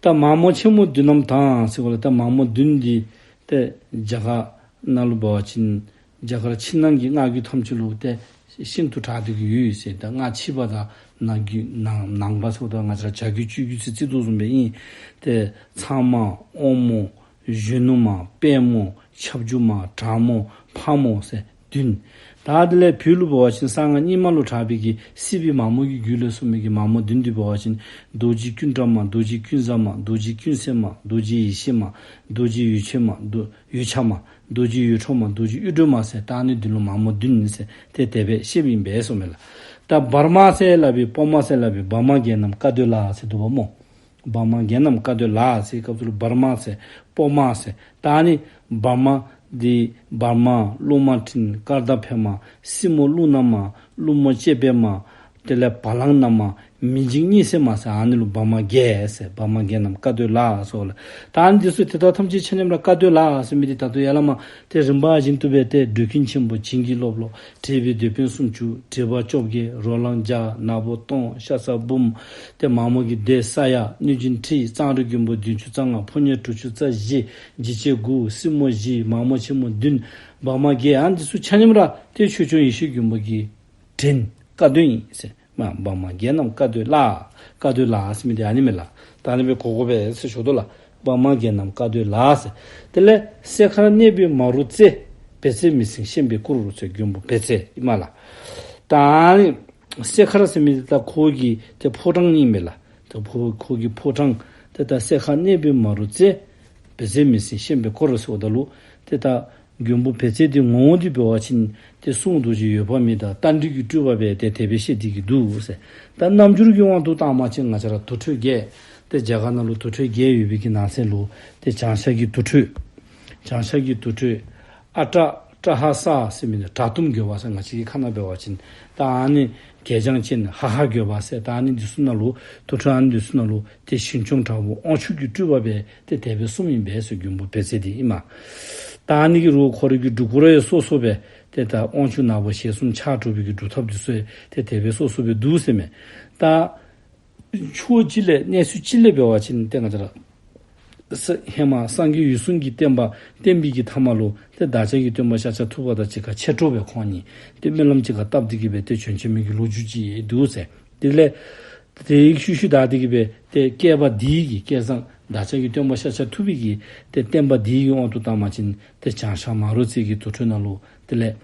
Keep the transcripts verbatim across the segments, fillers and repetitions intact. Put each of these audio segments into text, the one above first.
ད་མ་མོ་ཆེན་མོ་བདུན་རྣམས་དང་ཟེརཝ་ལས་ད་མ་མོ་བདུན་འདི་ཏེ་རྒྱ་གར་ནང་ལུ་འབད་བ་ཅིན་རྒྱ་གར་ཕྱི་ནང་གི་སྔགས་རྒྱུད་ཐམས་ཅད་ལུ་ཏེ་ཤིན་ཏུ་གྲགས་ཏེ་གི་ཡོད་ཟེར། ད་སྔགས་ཕྱི་པ་དང་ནང་རྒྱུད་ནང་ནང་པ་ཟེརཝ་ད་ང་བཅས་ར་བྱ་རྒྱུད་སྤྱོད་རྒྱུད་ཟེར་རྩི་དོ་བཟུམ་སྦེ་ཨིན། ཏེ་ཚངས་མ་དབང་མོ་གཞོན་ནུ་མ་དཔལ་མོ་ཁྱབ་འཇུག་མ་དྲག་མོ་ཕག་མོ་ཟེར་བདུན། ད་དེ་ལས་བོད་ལུ་འབད་བ་ཅིན་གསང་སྔགས་རྙིང་མ་ལུ་གྲགས་པའི་གི་སྲིད་པའི་མ་མོ་གི་རྒྱུད་ལས་གསུངས་མི་གི་མ་མོ་བདུན་འདི་འབད་བ་ཅིན་རྡོ་རྗེ་ཀུན་དྲག་མ་རྡོ་རྗེ་ཀུན་བཟང་མ་རྡོ་རྗེ་ཀུན་སེལ་མ་རྡོ་རྗེ་ཡེ་ཤེས་མ་རྡོ་རྗེ་འོད་ཆེན་མ་རྡོ་འོད་ཆགས་མ་རྡོ་རྗེ་འོད་འཕྲོ་མ་རྡོ་རྗེ་གཡུ་སྒྲོན་མ་ཟེར་ད་ཨ་ནི་བདུན་ལུ་མ་མོ་བདུན་ཟེར་ཏེ་དེ་སྦེ་བཤད་པའི་ཨིན་པས་ཟེརཝ་མས་ལགས། ད་བར་མ་ཟེར་སླབ་པའི་བར་མ་ཟེར་སླབ་པའི་བར་མ་བརྒྱད་རྣམས་བཀའ་སྡོད་ལ་ཟེར་འདུག་པ་སྨོ། བར་མ་བརྒྱད་རྣམས་བཀའ་སྡོད་ལ་ཟེར་སྐབས་སུ་ལུ་བར་མ་ཟེར་བར་མ་ཟེར་ད་ཨ་ནི་བར་མ་འདི་བར་མ་ཀླུ་མ་སྤྲིན་སྐར་མདའ་འཕེན་མ་སྲིན་མོ་ཀླུ་ནག་མ་ཀླུ་མོ་ལྕེ་སྦལ་མ་དེ་ལས་བ་ལང་ནག་མ་མི་འཇིགས་གཉིད་སད་མ་ཟེར་ཨ་ནི་ལུ་བར་མ་བརྒྱད་ཟེར། བར་མ་བརྒྱད་རྣམས་བཀའ་སྡོད་ལ་ཟེརཝ་ལས་ད་ཨ་ནི་འདི་ཚུ་དེ་དག་ཐམས་ཅད་ཆ་མཉམ་ར་བཀའ་སྡོད་ལ་ཟེར་མི་འདི་ད་ལྟོ་ཡར་ལས་མར་ཏེ་རིམ་པ་བཞིན་དུ་སྦེ་ཏེ་འགྲོ་ཀུན་ཆེན་པོ་བྱིན་གྱིས་རློབས་ལོ། དྲེགས་པའི་དེད་དཔོན་སུམ་ཅུ། དྲེགས་པ་བཅོ་བརྒྱད། རོ་ལངས་བརྒྱ། ནག་པོ་སྟོང་། ཤ་ཟ་འབུམ། ཏེ་མ་མོ་གི་སྡེ་ས་ཡ། གནོད་སྦྱིན་ཁྲི། གཙང་རིས་མགོན་པོ་བདུན་ཅུ་རྩ་ལྔ། ཕོ་ཉ་དྲུག་ཅུ་རྩ་བཞི། འཇིགས་བྱེད་དགུ། སྲིན་མོ་བཞི། མ་མོ་ཆེན་མོ་བདུན། བར་མ་བརྒྱད། ཨ་ནི་འདི་ཚུ་ཆ་མཉམ་ར་ཏེ་ཆོས་སྐྱོང་ཡེ་ཤེས་མགོན་པོ་གི་བྲན་བཀའ་སྡོད་ཨིན་ཟེར། མ་བར་མ་བརྒྱད་རྣམས་བཀའ་སྡོད་ལ། བཀའ་སྡོད་ལ་ཟེར་མི་འདི་ཨ་ནི་མས་ལགས། ད་ཨ་ནི་སྦེ་གོ་དགོ་པས་ཟེར་ཞུ་དོ་ལགས། བར་མ་བརྒྱད་རྣམས་བཀའ་སྡོད་ལ་ཟེར། དེ་ལས་སྲས་མཁར་གནས་པའི་མ་རུ་རྩེ། བེག་ཙེ་མི་སྲུན་ཤན་པའི་སྐུ་རུ་ཟེར་མགོན་པོ་བེག་ཙེ་ཨིན་མས་ལགས། ད་ཨ་ནི་སྲས་མཁར་ཟེར་མི་འདི་ད་ཁོ་གི་ཏེ་ཕོ་བྲང་ཨིན་མས་ལགས། ད་ཕོ་ཁོ་གི་ཕོ་བྲང་ཏེ་ད་སྲས་མཁར་གནས་པའི་མ་རུ་རྩེ། བེག་ཙེ་མི་སྲུན་ཤན་པའི་སྐུ་རུ་ཟེརཝ་ད་ལུ་ཏེ་ད་མགོན་པོ་བེག་ཙེ་འདི་ངོ་བོ་འདི་འབད་བ་ཅིན་ཏེ་གསུང་རྡོ་རྗེ་འོད་དཔག་མེད་དང་རྟ་མགྲིན་གྱི་སྤྲུལ་པ་སྦེ་ཏེ་དེ་སྦེ་བཤད་དེ་གི་འདུག་ཟེར། ད་རྣམ་འགྱུར་གྱི་དབང་དུ་བཏང་བ་ཅིན་ང་བཅས་ར་དུར་ཁྲོད་བརྒྱད། ཏེ་རྒྱ་གར་ནང་ལུ་དུར་ཁྲོད་བརྒྱད་ཡོད་པའི་གི་ནང་གསེས་ལུ་ཏེ་བྱང་ཤར་གྱི་དུར་ཁྲོད། བྱང་ཤར་གྱི་དུར་ཁྲོད་ཨ་ཏྲ་ཏྲ་ཧ་ས་ཟེར་མི་འདི་བྲག་གཏུམ་རྒོད་པ་ཟེར་ང་བཅས་ཀྱི་ཁ་ནང་འབད་བ་ཅིན་ད་ཨ་ནི་གད་རྒྱངས་ཅན་ཧ་ཧ་རྒོད་པ་ཟེར་ད་ཨ་ནི་འདི་ཚུ་ནང་ལུ་དུར་ཁྲོད་ཨ་ནི་འདི་ཚུ་ནང་ལུ་ཏེ་ཞིང་སྐྱོང་དྲག་པོ་དབང་ཕྱུག་གི་སྤྲུལ་པ་སྦེ་ཏེ་དེ་སྦེ་གསུངམ་ཨིན་པས་ཟེར་མགོན་པོ་བེག་ཙེ་འདི་ཨིན་མས། ད་ཨ་ནི་གི་རུ་ཁོ་རའི་གི་སྒྲུབ་སྐོར་ཡང་སོ་སོ་སྦེ་ཏེ་ད་དབང་ཕྱུག་ནག་པོ་ཞལ་གསུམ་ཕྱག་དྲུག་པའི་གི་སྒྲུབ་ཐབས་འདི་ཚུ་ཏེ་དེ་སྦེ་སོ་སོ་སྦེ་འདུག་ཟེར་མས། ད་ཕྱོགས་གཅིག་ལས་གནས་ཚུལ་གཅིག་ལས་འབད་བ་ཅིན་ཏེ་ང་བཅས་ར་ས་ཧེ་མ་སངས་རྒྱས་འོད་སྲུང་གི་བསྟན་པ་བསྟན་པའི་གི་མཐའ་མ་ལུ་ཏེ་བདག་ཅག་གི་སྟོན་པ་ཤཱཀྱ་ཐུབ་པ་དང་གཅིག་ཁར་མཆེད་གྲོགས་སྦེ་ཁོང་གཉིས་ཏེ་སྨོན་ལམ་གཅིག་ཁར་བཏབ་སྟེ་གི་སྦེ་ཏེ་བྱོན་བྱོན་མི་གི་ལོ་རྒྱུས་ཅིག་འདུག་ཟེར། དེ་ལས་དེའི་ཤུལ་ཤུལ་བདའ་སྟེ་གི་སྦེ་ཏེ་བསྐལ་པ་འདིའི་གི་བསྐལ་བཟང་བདག་ཅག་གི་སྟོན་པ་ཤཱཀྱ་ཐུབ་པའི་གི་ཏེ་བསྟན་པ་འདིའི་གི་དབང་དུ་བཏང་བ་ཅིན་ཏེ་བྱང་ཤར་མ་རུ་རྩེ་གི་དུར་ཁྲོད་ནང་ལུ་དེ་ལས་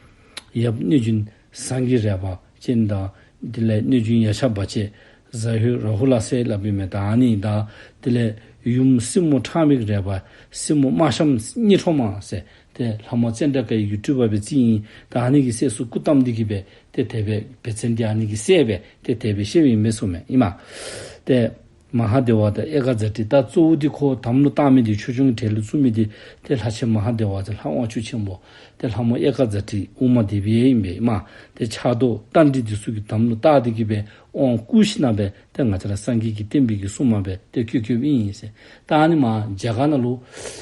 ཡབ་གནོད་སྦྱིན་ཟངས་ཀྱི་རལ་པ་ཅན་དང་དེ་ལས་གནོད་སྦྱིན་ཡ་ཤ་བ་ཅན་ཟ་ཧུ་ར་ཧུ་ལ་ཟེར་སླབ་ཨིན་མས། ད་ཨ་ནི་དང་དེ་ལས་ཡུམ་སྲིན་མོ་ཁྲག་མིག་རལ་པ་སྲིན་མོ་དམར་ཤམ་གཉིས་འཕྲོག་མ་ཟེར་ཏེ་ལྷ་མོ་ཙནྡྲ་ཀ་ཡི་གི་སྤྲུལ་པ་སྦེ་བརྩིཝ་ཨིན། ད་ཨ་ནི་གི་སྲས་སུ་སྐུ་བལྟམས་ཏེ་གི་སྦེ་ཏེ་དེ་སྦེ་བེག་ཙེ་འདི་ཨ་ནི་གི་སྲས་སྦེ་ཏེ་དེ་སྦེ་བཤདཔ་ཨིན་མས་གསུངམ་ཨིན་མས། ཏེ་མ་ཧཱ་དེ་བ་དང་ཨེ་ཀ་ཛ་ཊི་ད་གཙོ་བོ་འདི་ཁོ་དམ་ལུ་བཏགས་མི་འདི་ཆོས་སྐྱོང་གི་གྲལ་ལུ་བཙུགས་མི་འདི་ཏེ་ལྷ་ཆེན་མ་ཧཱ་དེ་བ་ཟེར་ལྷ་དབང་ཕྱུག་ཆེན་པོ་ཏེ་ལྷ་མོ་ཨེ་ཀ་ཛ་ཊི་ཨུ་མ་དེ་བི་ཨིན་པས་ཨིན་མས། ཏེ་ཕྱག་རྡོར་རྟ་མགྲིན་འདི་ཚུ་གི་དམ་ལུ་བཏགས་ཏེ་གི་སྦེ་དབང་བསྐུར་ཞིནམ་ལས་ཏེ་ང་བཅས་ར་སངས་རྒྱས་ཀྱི་བསྟན་པའི་གི་སྲུང་མ་སྦེ་ཏེ་བསྐོས་བསྐོསཔ་ཨིན་ཟེར། ད་ཨ་ནི་མར་རྒྱ་གར་ནང་ལུ་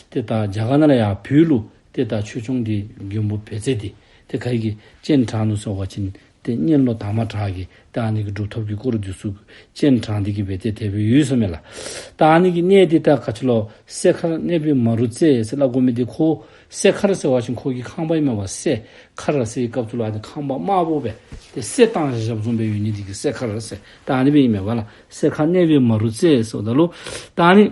ཏེ་ད་རྒྱ་གར་ནང་ལས་ཡར་བོད་ལུ་ཏེ་ད་ཆོས་སྐྱོང་འདི་མགོན་པོ་བེག་ཙེ་འདི་ཏེ་ག་གིས་སྤྱན་དྲངས་ནུག་ཟེར་བ་ཅིན་ཏེ་གཉན་ལོ་དར་མ་དྲག་གིས་ད་ཨ་ནི་གི་སྒྲུབ་ཐབས་ཀྱི་སྐོར་འདི་ཚུ་སྤྱན་དྲངས་ཏེ་གི་སྦེ་ཏེ་དེ་སྦེ་ཡོད་ཟེར་མས་ལགས། ད་ཨ་ནི་གི་གནས་འདི་ད་ག་ཅི་ལོ་སྲས་མཁར་གནས་པའི་མ་རུ་རྩེ་ཟེར་སླབ་དགོ་མི་འདི་ཁོ་སྲས་མཁར་ཟེར་བ་ཅིན་ཁོ་གི་ཁང་པ་ཨིན་མས་པ། སྲས་མཁར་ཟེར་བའི་སྐབས་སུ་ལུ་ཨ་ནི་ཁང་པ་དམར་པོ་སྦེ་ཏེ་སྲས་བཏང་བཞགཔ་བཟུམ་སྦེ་ཡོད་ནི་འདི་གིས་སྲས་མཁར་ཟེར་ད་ཨ་ནི་སྦེ་ཨིན་མས་པ་ལགས། སྲས་མཁར་གནས་པའི་མ་རུ་རྩེ་ཟེརཝ་ད་ལུ་ད་ཨ་ནི་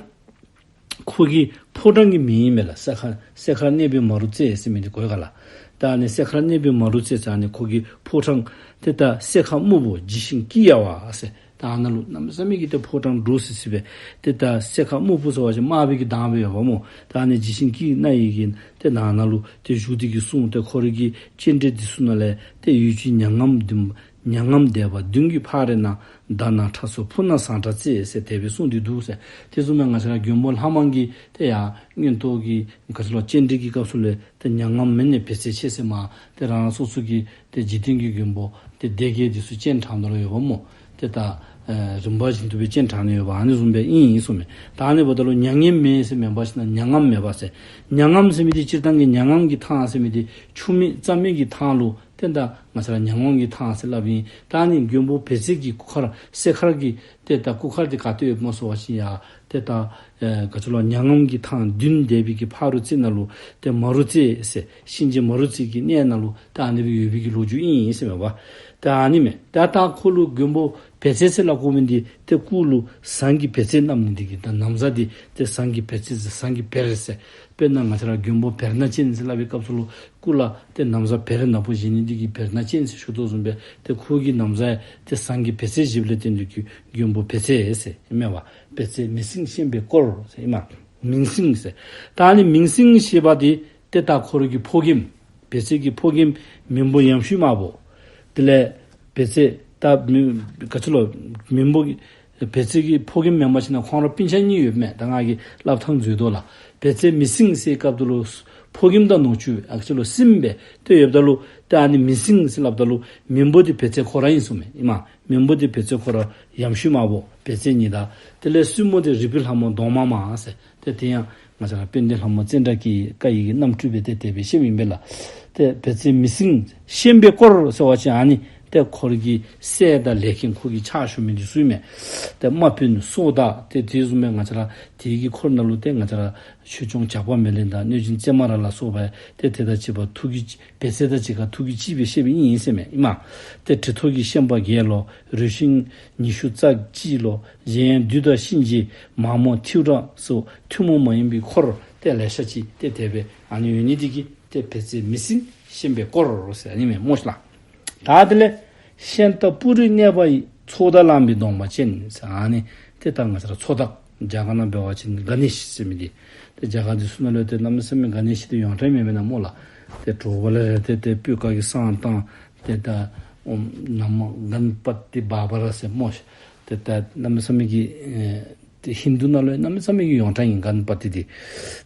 ཁོ་གི་ཕོ་བྲང་གི་མིང་ཨིན་མས་ལགས། སྲས་མཁར་སྲས་མཁར་གནས་པའི་མ་རུ་རྩེ་ཟེར་མི་འདི་གོ་ཡི་ག་ལགས། ད་ཨ་ནི་སྲས་མཁར་གནས་པའི་མ་རུ་རྩེ་ཟེར་ཨ་ནི་ཁོ་གི་ཕོ་བྲང་ཏེ་ད་སྲས་མཁར་སྨུག་པོ་འཇིགས་ཤིང་སྐད་གཡར་བ་ཟེར། ད་ཨ་ནཱ་ལུ་གནམ་མེད་ས་མེད་ཀྱི་ཏེ་ཕོ་བྲང་འདྲོག་སི་སི་སྦེ་ཏེ་ད་སྲས་མཁར་སྨུག་པོ་ཟེར་བ་ཅིན་དམར་པོའི་གི་མདངས་སྦེ་ཡོདཔ་སྨོ། ད་ཨ་ནི་འཇིགས་ཤིང་སྐད་གནང་ཡི་གི་ཏེ་ནང་ན་ལུ་ཏེ་བཞུགས་ཏེ་གི་གསུངས། ཏེ་ཁོ་རའི་གི་སྤྱན་འདྲེན་འདི་ཚུ་ནང་ལས་ཏེ་གཡུ་བྱུར་མྱ་ངམ་བདུན་མྱ་ངམ་བཟླས་པ་བདུན་གྱིས་ཕ་རོལ་ན། དྷ་ན་ཁྲ་ཚོགས་ཕུབ་ན་ཟངས་ཁྲ་རྩེ་ཟེར་དེ་སྦེ་གསུངས་ཏེ་འདུག་ཟེར། དེ་བཟུམ་སྦེ་ང་བཅས་ར་མགོན་པོ་ལྷ་མང་གི་ཏེ་ཡང་མངོན་རྟོགས་ཀྱི་ག་ཅི་ལོ་སྤྱན་འདྲེན་གྱི་སྐབས་སུ་ལས་ཏེ་མྱ་ངམ་མེ་ནི་བེག་ཙེ་ཆེ་ཟེར་མར་ཏེ་རང་རང་སོ་སོ་གི་ཏེ་འཇིག་རྟེན་གྱི་མགོན་པོ་ཏེ་སྡེ་བརྒྱད་འདི་ཚུ་སྤྱན་དྲངས་ད་ལུ་ཡོདཔ་སྨོ། ཏེ་ད་ཨེ་རིམ་པ་བཞིན་དུ་སྦེ་སྤྱན་དྲངས་ནི་ཡོདཔ་ཨ་ནི་བཟུམ་སྦེ་ཨིན་ཨིན་གསུངམ་མས། ད་ཨ་ནི་འབདཝ་ད་ལུ་མྱ་ངན་མེད་ཟེར་མེན་པར་ཞིན་ན་མྱ་ངམ་མེད་པ་ཟེར། མྱ་ངམ་ཟེར་མི་འདི་སྤྱིར་བཏང་གི་མྱ་ངམ་གྱི་ཐང་ཟེར་མི་འདི་ཆུ་མེད་རྩྭ་མེད་ཀྱི་ཐང་ལུ་ཏེ་ད་ང་བཅས་ར་མྱ་ངམ་གྱི་ཐང་ཟེར་སླབ་ཨིན། ད་ཨ་ནི་མགོན་པོ་བེག་ཙེ་གི་སྐུ་མཁར་སྲས་མཁར་གྱི་ཏེ་ད་སྐུ་མཁར་འདི་ག་ཏེ་ཡོདཔ་སྨོ་ཟེར་བ་ཅིན་ཡར་ ཏེ་ད་ཨེ་ག་ཅི་ལོ་མྱ་ངམ་གྱི་ཐང་བདུན་འདས་པའི་གི་ཕ་རོལ་རྩེ་ནང་ལུ་ཏེ་མ་རོ་རྩེ་ཟེར་གཤིན་རྗེ་མ་རོ་རྩེ་གི་གནས་ནང་ལུ་ད་ཨ་ནི་སྦེ་ཡོད་པའི་གི་ལོ་རྒྱུས་ཨིན་ཟེར་མས་པ། ད་ཨ་ནི་མས། ད་ད་ཁོ་ལུ་མགོན་པོ་བེར་རྩེ་ཟེར་སླབ་དགོ་མི་འདི་ཏེ་སྐུ་ལུ་ཟངས་ཀྱི་བེར་རྩེ་བསྣམས་ནི་འདི་གིས་ད་ན་བཟའ་འདི་ཏེ་ཟངས་ཀྱི་བེར་རྩེ་ཟེར་ཟངས་ཀྱི་བེར་ཟེར། དཔེར་ན་ང་བཅས་ར་མགོན་པོ་བེར་ནག་ཅན་ཟེར་སླབ་པའི་སྐབས་སུ་ལུ་སྐུ་ལུ་ཏེ་ན་བཟའ་བེར་ནག་པོ་བཞེས་ནི་འདི་གིས་བེར་ནག་ཅན་ཟེར་ཞུ་དོ་བཟུམ་སྦེ་ཏེ་ཁོ་གི་ན་བཟའ་ཏེ་ཟངས་ཀྱི་བེར་རྩེ་བཞེསཔ་ལས་བརྟེན་ཏེ་གིས་མགོན་པོ་བེར་རྩེ་ཟེར་ཨིན་མས་པ། བེར་རྩེ་མིང་སྲིང་ཤན་པའི་དཀོར་ཟེར་ཨིན་མས། མིང་སྲིང་ཟེར། ད་ཨ་ནི་མིང་སྲིང་ཞེས་པ་འདི་ཏེ་ད་ཁོ་རའི་གི་ཕོ་རྒནམ་བེར་རྩེ་གི་ཕོ་རྒནམ་མིང་པོ་ཡམ་ཤུད་དམར་པོ། དེ་ལས་བེར་རྩེ་ད་མི་ག་ཅི་ལོ་མིང་པོ་གི་བེར་རྩེ་གི་ཕོ་རྒནམ་མེན་པ་ཅིན་ཁོང་ར་སྤུན་ཆ་གཉིས་ཡོདཔ་མས། ད་ང་གིས་སླབ་ཐངས་འཛོལ་དོ་ལགས། བེར་རྩེ་མིང་སྲིང་ཟེར་སྐབས་དེ་ལུ་ཕོ་རྒནམ་དང་ནུ་གཅུང་ཨ་ག་ཅི་ལོ་སྲིངམོ་སྦེ་ཏེ་ཡོདཔ་ད་ལུ་ཏེ་ཨ་ནི་མིང་སྲིང་ཟེར་སླབ་ད་ལུ་མིང་པོ་འདི་བེར་རྩེ་ཁོ་ར་ཨིན་ཟེར་མས་ཨིན་མས། མིང་པོ་འདི་བེར་རྩེ་ཁོ་ར་ཡམ་ཤུད་དམར་པོ་བེར་རྩེ་ཉི་ཟླ། དེ་ལས་སྲིངམོ་འདི་རིག་པའི་ལྷ་མོ་གདོང་དམར་དམར་ཟེར། ཏེ་དེ་ཡང་ང་བཅས་ར་དཔལ་ལྡན་ལྷ་མོ་ཙནྡྲ་གི་བཀའ་ཡི་གི་རྣམ་སྤྲུལ་སྦེ་ཏེ་དེ་སྦེ་བཤདཔ་ཨིན་པས་ལགས། ཏེ་བེར་རྩེ་མིང་སྲིང་ཤན་པའི་དཀོར་ཟེར་བ་ཅིན་ཨ་ནི་ཏེ་ཁོ་རའི་གི་སྲས་དང་ལས་མཁན་ཁོ་གི་ཕྱག་ཞུ་མི་འདི་ཚུ་ཨིན་མས། ཏེ་དམག་དཔོན་སྲོག་བདག་ཏེ་དེ་བཟུམ་སྦེ་ང་བཅས་ར་དེ་གི་འཁོར་ནང་ལུ་ཏེ་ང་བཅས་ར་ཆོས་སྐྱོང་ཇག་པ་མེ་ལེན་དང་གནོད་སྦྱིན་ཙེ་མ་ར་ལ་སོགས་པ་ཏེ་དེ་དང་གཅིག་པ་ཐུགས་ཀྱི་བེར་རྩེ་དང་གཅིག་ཁར་ཐུགས་ཀྱི་གཅིག་སྦེ་བཤདཔ་ཨིན་ཟེར་མས་ཨིན་མས། ཏེ་གྲི་ཐོགས་ཀྱི་ཤན་པ་བརྒྱད་ལོ། རུས་ཤིང་ཉི་ཤུ་རྩ་གཅིག་ལོ། གཞན་ཡང་བདུད་དང་གཤིན་རྗེ་མ་མོ་ཐེའུ་རང་སོགས་ཐུན་མོང་མ་ཡིན་པའི་འཁོར་ཏེ་ལེ་ཤ་ཅིག་ཏེ་དེ་སྦེ་ཨ་ནི་ཡོད་ནི་འདི་གིས་ཏེ་བེར་རྩེ་མིང་སྲིང་ཤན་པའི་དཀོར་ཟེར་ཨ་ནི་མས་སྨོ་ལགས། ད་དེ་ལས་ཤཱནྟ་པུ་རིར་གནས་པ་ཡི། ཚོགས་བདག་གླང་པོའི་གདོང་པ་ཅན་ཟེར་ཨ་ནི་ཏེ་ད་ང་བཅས་ར་ཚོགས་བདག་རྒྱ་གར་ནང་འབད་བ་ཅིན་ག་ནེ་ཤ་ཟེར་མི་འདི། ཏེ་རྒྱ་གར་འདི་ཚུ་ནང་ལུ་ཏེ་གནམ་མེད་ས་མེད་ག་ནེ་ཤ་འདི་ཡོངས་གྲགས་མེན་མེན་ན་སྨོ་ལགས། ཏེ་དྲོ་པ་ལས་ར་ཏེ་ཏེ་སྤོས་དཀར་གྱི་བསང་བཏང་། ཏེ་ད་ཨོཾ་ན་མོ་གན་པ་ཏི་བྷ་ར་སེ་སྨོ་ཤ། ཏེ་ད་གནམ་མེད་ས་མེད་ཀྱི་ཨེ་ཏེ་ཧིན་དུ་ནང་ལུ་གནམ་མེད་ས་མེད་ཀྱི་ཡོངས་གྲགས་ཨིན་གན་པ་ཏི་འདི།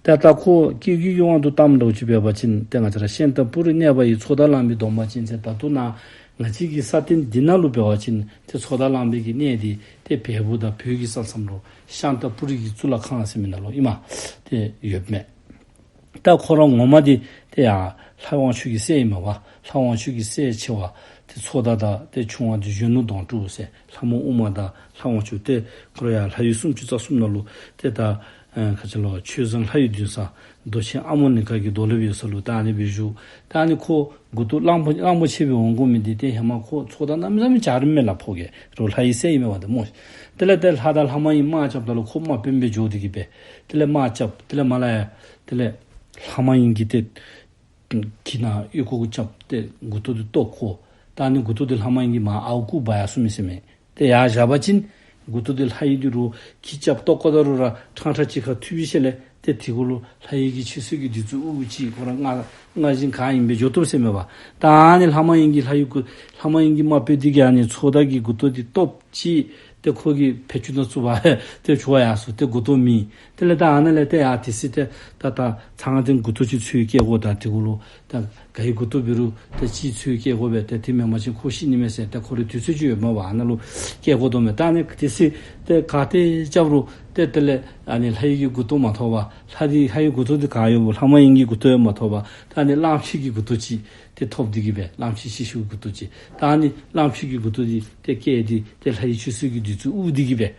ཏེ་ད་ཁོ་སྐྱེ་རྒྱུད་ཀྱི་དབང་དུ་བཏངམ་འདྲཝ་ཅིག་འབད་བ་ཅིན་ཏེ་ང་བཅས་ར་ཤཱནྟ་པུ་རིར་གནས་པ་ཡི། ཚོགས་བདག་གླང་པོའི་གདོང་པ་ཅན་ཟེར་ད་ལྟོ་ནཱ་ང་བཅས་ཀྱི་ས་སྟེང་འདི་ནང་ལུ་འབད་བ་ཅིན་ཏེ་ཚོགས་བདག་གླང་པོའི་གི་གནས་འདི་ཏེ་བལ་པོ་དང་བོད་ཀྱི་ས་མཚམས་ལུ་ཤཱནྟ་པུ་རི་གི་གཙུག་ལག་ཁང་ཟེར་མི་ནང་ལུ་ཨིན་མས། ཏེ་ཡོདཔ་མས། ད་ཁོ་ར་ངོ་མ་འདི་ཏེ་ཡར་ལྷ་དབང་ཕྱུག་གི་སྲས་ཨིན་མས་པ། ལྷ་དབང་ཕྱུག་གི་སྲས་ཆེ་བ་ཏེ་ཚོགས་བདག་དང་ཏེ་ཆུང་བ་འདི་གཞོན་ནུ་གདོང་དྲུག་ཟེར་ལྷ་མོ་ཨུ་མ་དང་ལྷ་དབང་ཕྱུག་ཏེ་ཁོ་ར་ཡར་ལྷ་ཡུལ་སུམ་ཅུ་རྩ་གསུམ་ནང་ལུ་ཏེ་ད་ཨེ་ག་ཅི་ལོ་ཆོས་བཟང་ལྷ་ཡི་འདུན་ས་རྡོ་ཆེན་ཨ་མོ་ནི་ཀ་གི་རྡོ་ལེབ་ཡོད་ས་ལུ་ད་ཨ་ནི་སྦེ་བཞུགས། ད་ཨ་ནི་ཁོ་མགུ་ཏོ་གླང་པོ་གླང་པོ་ཆེ་སྦེ་འོང་དགོ་མི་འདི་ཏེ་ཧེ་མ་ཁོ་ཚོགས་བདག་གནམ་མེད་ས་མེད་འཇའ་རིསམོ་སྦེ་ལ་ཕོག་གེ་རོགས་ལྷ་ཡི་སྲས་ཨིན་མས་པ་ཏེ་སྨོ། དེ་ལས་ཏེ་ལྷ་དང་ལྷ་མ་ཡིན་དམག་རྐྱབ་ད་ལུ་ཁོ་དམག་དཔོན་སྦེ་འགྱོ་སྟེ་གི་སྦེ་དེ་ལས་དམག་རྐྱབ། དེ་ལས་མར་ལས་ཡར་དེ་ལས་ལྷ་མ་ཡིན་གྱིས་ཏེ་གྱི་ན་ཨོལ་ལྐོག་རྐྱབ་སྟེ་མགུ་ཏོ་འདི་བཏོག་བཀོ། ད་ཨ་ནི་མགུ་ཏོ་འདི་ལྷ་མ་ཡིན་གྱིས་མར་ཨརཝ་རྐུ་འབག་ཡར་སོང་མི་ཟེར་མས། ཏེ་ཡར་བཞག་པ་ཅིན་མགུ་ཏོ་འདི་ལྷ་ཡི་འདི་རུ་གྱི་རྐྱབ་བཏོག་བཀོ་ད་རུང་ར་ཕྲང་ཕྲང་ཅིག་ཁར་འཐུ་བའི་ཤུལ་ལས་ཏེ་དེ་གུ་ལུ་ལྷ་ཡི་གི་ཆོས་སྲིད་ཀྱི་བདུད་རྩི་དབུགས་ཅིག་ཁོ་ར་མངར་མངར་ཞིང་གང་ཨིན་པས་འགྱོ་བཏུབ་ཟེར་མས་པ། ད་ཨ་ནི་ལྷ་མ་ཡིན་གྱིས་ལྷ་ཡི་གུ་ལྷ་མ་ཡིན་གྱིས་དམག་དཔོན་འདི་གིས་ཨ་ནི་ཚོགས་བདག་གི་མགུ་ཏོ་འདི་བཏོག་ཅི། ཏེ་ཁོ་གིས་ཕད་ཅུང་ནང་བཙུགས་པ་ཏེ་བྱོག་ཡར་སོང་། ཏེ་མགུ་ཏོ་མེད། དེ་ལས་ད་ཨ་ནཱ་ལས་ཏེ་ཡར་དེ་སྲིད་ཏེ་ད་ད་ཚང་ཏེ་མགུ་ཏོ་ཅིག་འཚོལ་སྐྱེལ་དགོ། ད་དེ་གུ་ལུ་ད་ག་གི་མགུ་ཏོ་འབད་རུང་ཏེ་ཅིག་འཚོལ་སྐྱེལ་དགོ་པས། ཏེ་དེ་མེན་པ་ཅིན་ཁོ་ཤི་ནི་མས་ཟེར། ཏེ་ཁོ་རའི་དུས་ཚོད་ཅིག་ཡོདཔ་མས་པ། ཨ་ནཱ་ལུ་སྐྱེལ་དགོ་དོ་མས། ད་ཨ་ནི་དེ་སྲིད་ཏེ་ག་ཏེ་རྐྱབ་རུང་ཏེ་དེ་ལས་ཨ་ནི་ལྷ་ཡི་གི་མགུ་ཏོ་མ་ཐོབ་པར་ལྷ་འདི་ལྷ་ཡི་མགུ་ཏོ་འདི་ག་ཡོད་པོ་ལྷ་མ་ཡིན་གྱི་མགུ་ཏོ་ཡང་མ་ཐོབ་པར་ད་ཨ་ནི་གླང་ཆེན་གྱི་མགུ་ཏོ་ཅིག་ཏེ་ཐོབ་སྟེ་གི་སྦེ་གླང་ཆེན་ཤི་ཤིཝ་མགུ་ཏོ་ཅིག། ད་ཨ་ནི་གླང་ཆེན་གྱི་མགུ་ཏོ་འདི་ཏེ་བཀལ་ཏེ་ཏེ་ལྷ་ཡི་ཆོས་སྲིད་ཀྱི་བདུད་རྩི་དབུགས་འདི་གིས་སྦེ།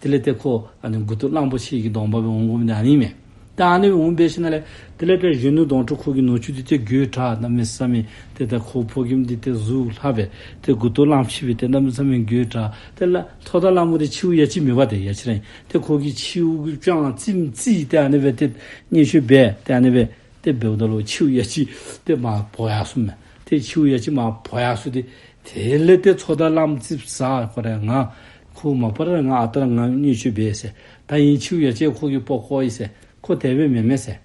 དེ་ལས་ཏེ་ཁོ་ཨ་ནི་མགུ་ཏོ་གླང་པོ་ཆེ་གི་གདོང་པ་སྦེ་འོང་དགོ་མི་འདི་ཨ་ནི་མས། ད་ཨ་ནི་སྦེ་འོང་སྦེ་ཞིནམ་ལས་དེ་ལས་ཏེ་གཞོན་ནུ་གདོང་དྲུག་ཁོ་གི་ནུ་གཅུང་འདི་ཏེ་མགོ་བྲག་གནམ་མེད་ས་མེད་ཏེ་ད་ཁོ་ཕོ་རྒནམ་འདི་ཏེ་གཟུགས་ལྷ་སྦེ་ཏེ་མགུ་ཏོ་གླང་ཆེན་སྦེ་ཏེ་གནམ་མེད་ས་མེད་མགོ་བྲག། ཏེ་ལ་ཚོགས་བདག་གླང་པོ་འདི་མཆེཝ་ཡ་གཅིག་མེད་པ་ཏེ་ཡ་གཅིག་ར་ཨིན། ཏེ་ཁོ་གི་མཆེཝ་གི་དཔྱང་རྩེདམོ་རྩེ་ཏེ་ཨ་ནི་སྦེ་ཏེ་བརྙས་བཅོས་འབད་ཏེ་ཨ་ནི་སྦེ་ཏེ་འབདཝ་ད་ལུ་མཆེཝ་ཡ་གཅིག་ཏེ་མར་བོར་ཡར་སོང་མས། ཏེ་མཆེཝ་ཡ་གཅིག་མར་བོར་ཡར་སོང་སྟེ་དེ་ལས་ཏེ་ཚོགས་བདག་གླང་པོ་ཅིག་ཟེར་ཁོ་ར་ང་ཁོ་མ་པ་ར་ང་ཨ་རྟག་ར་ང་བརྙས་བཅོས་འབད་ཟེར། ད་ཨིན་མཆེཝ་ཡ་གཅིག་ཁོ་གིས་སྤོ་བཀོ་ཡི་ཟེར། ཁོ་དེ་སྦེ་མེན་མས་ཟེར།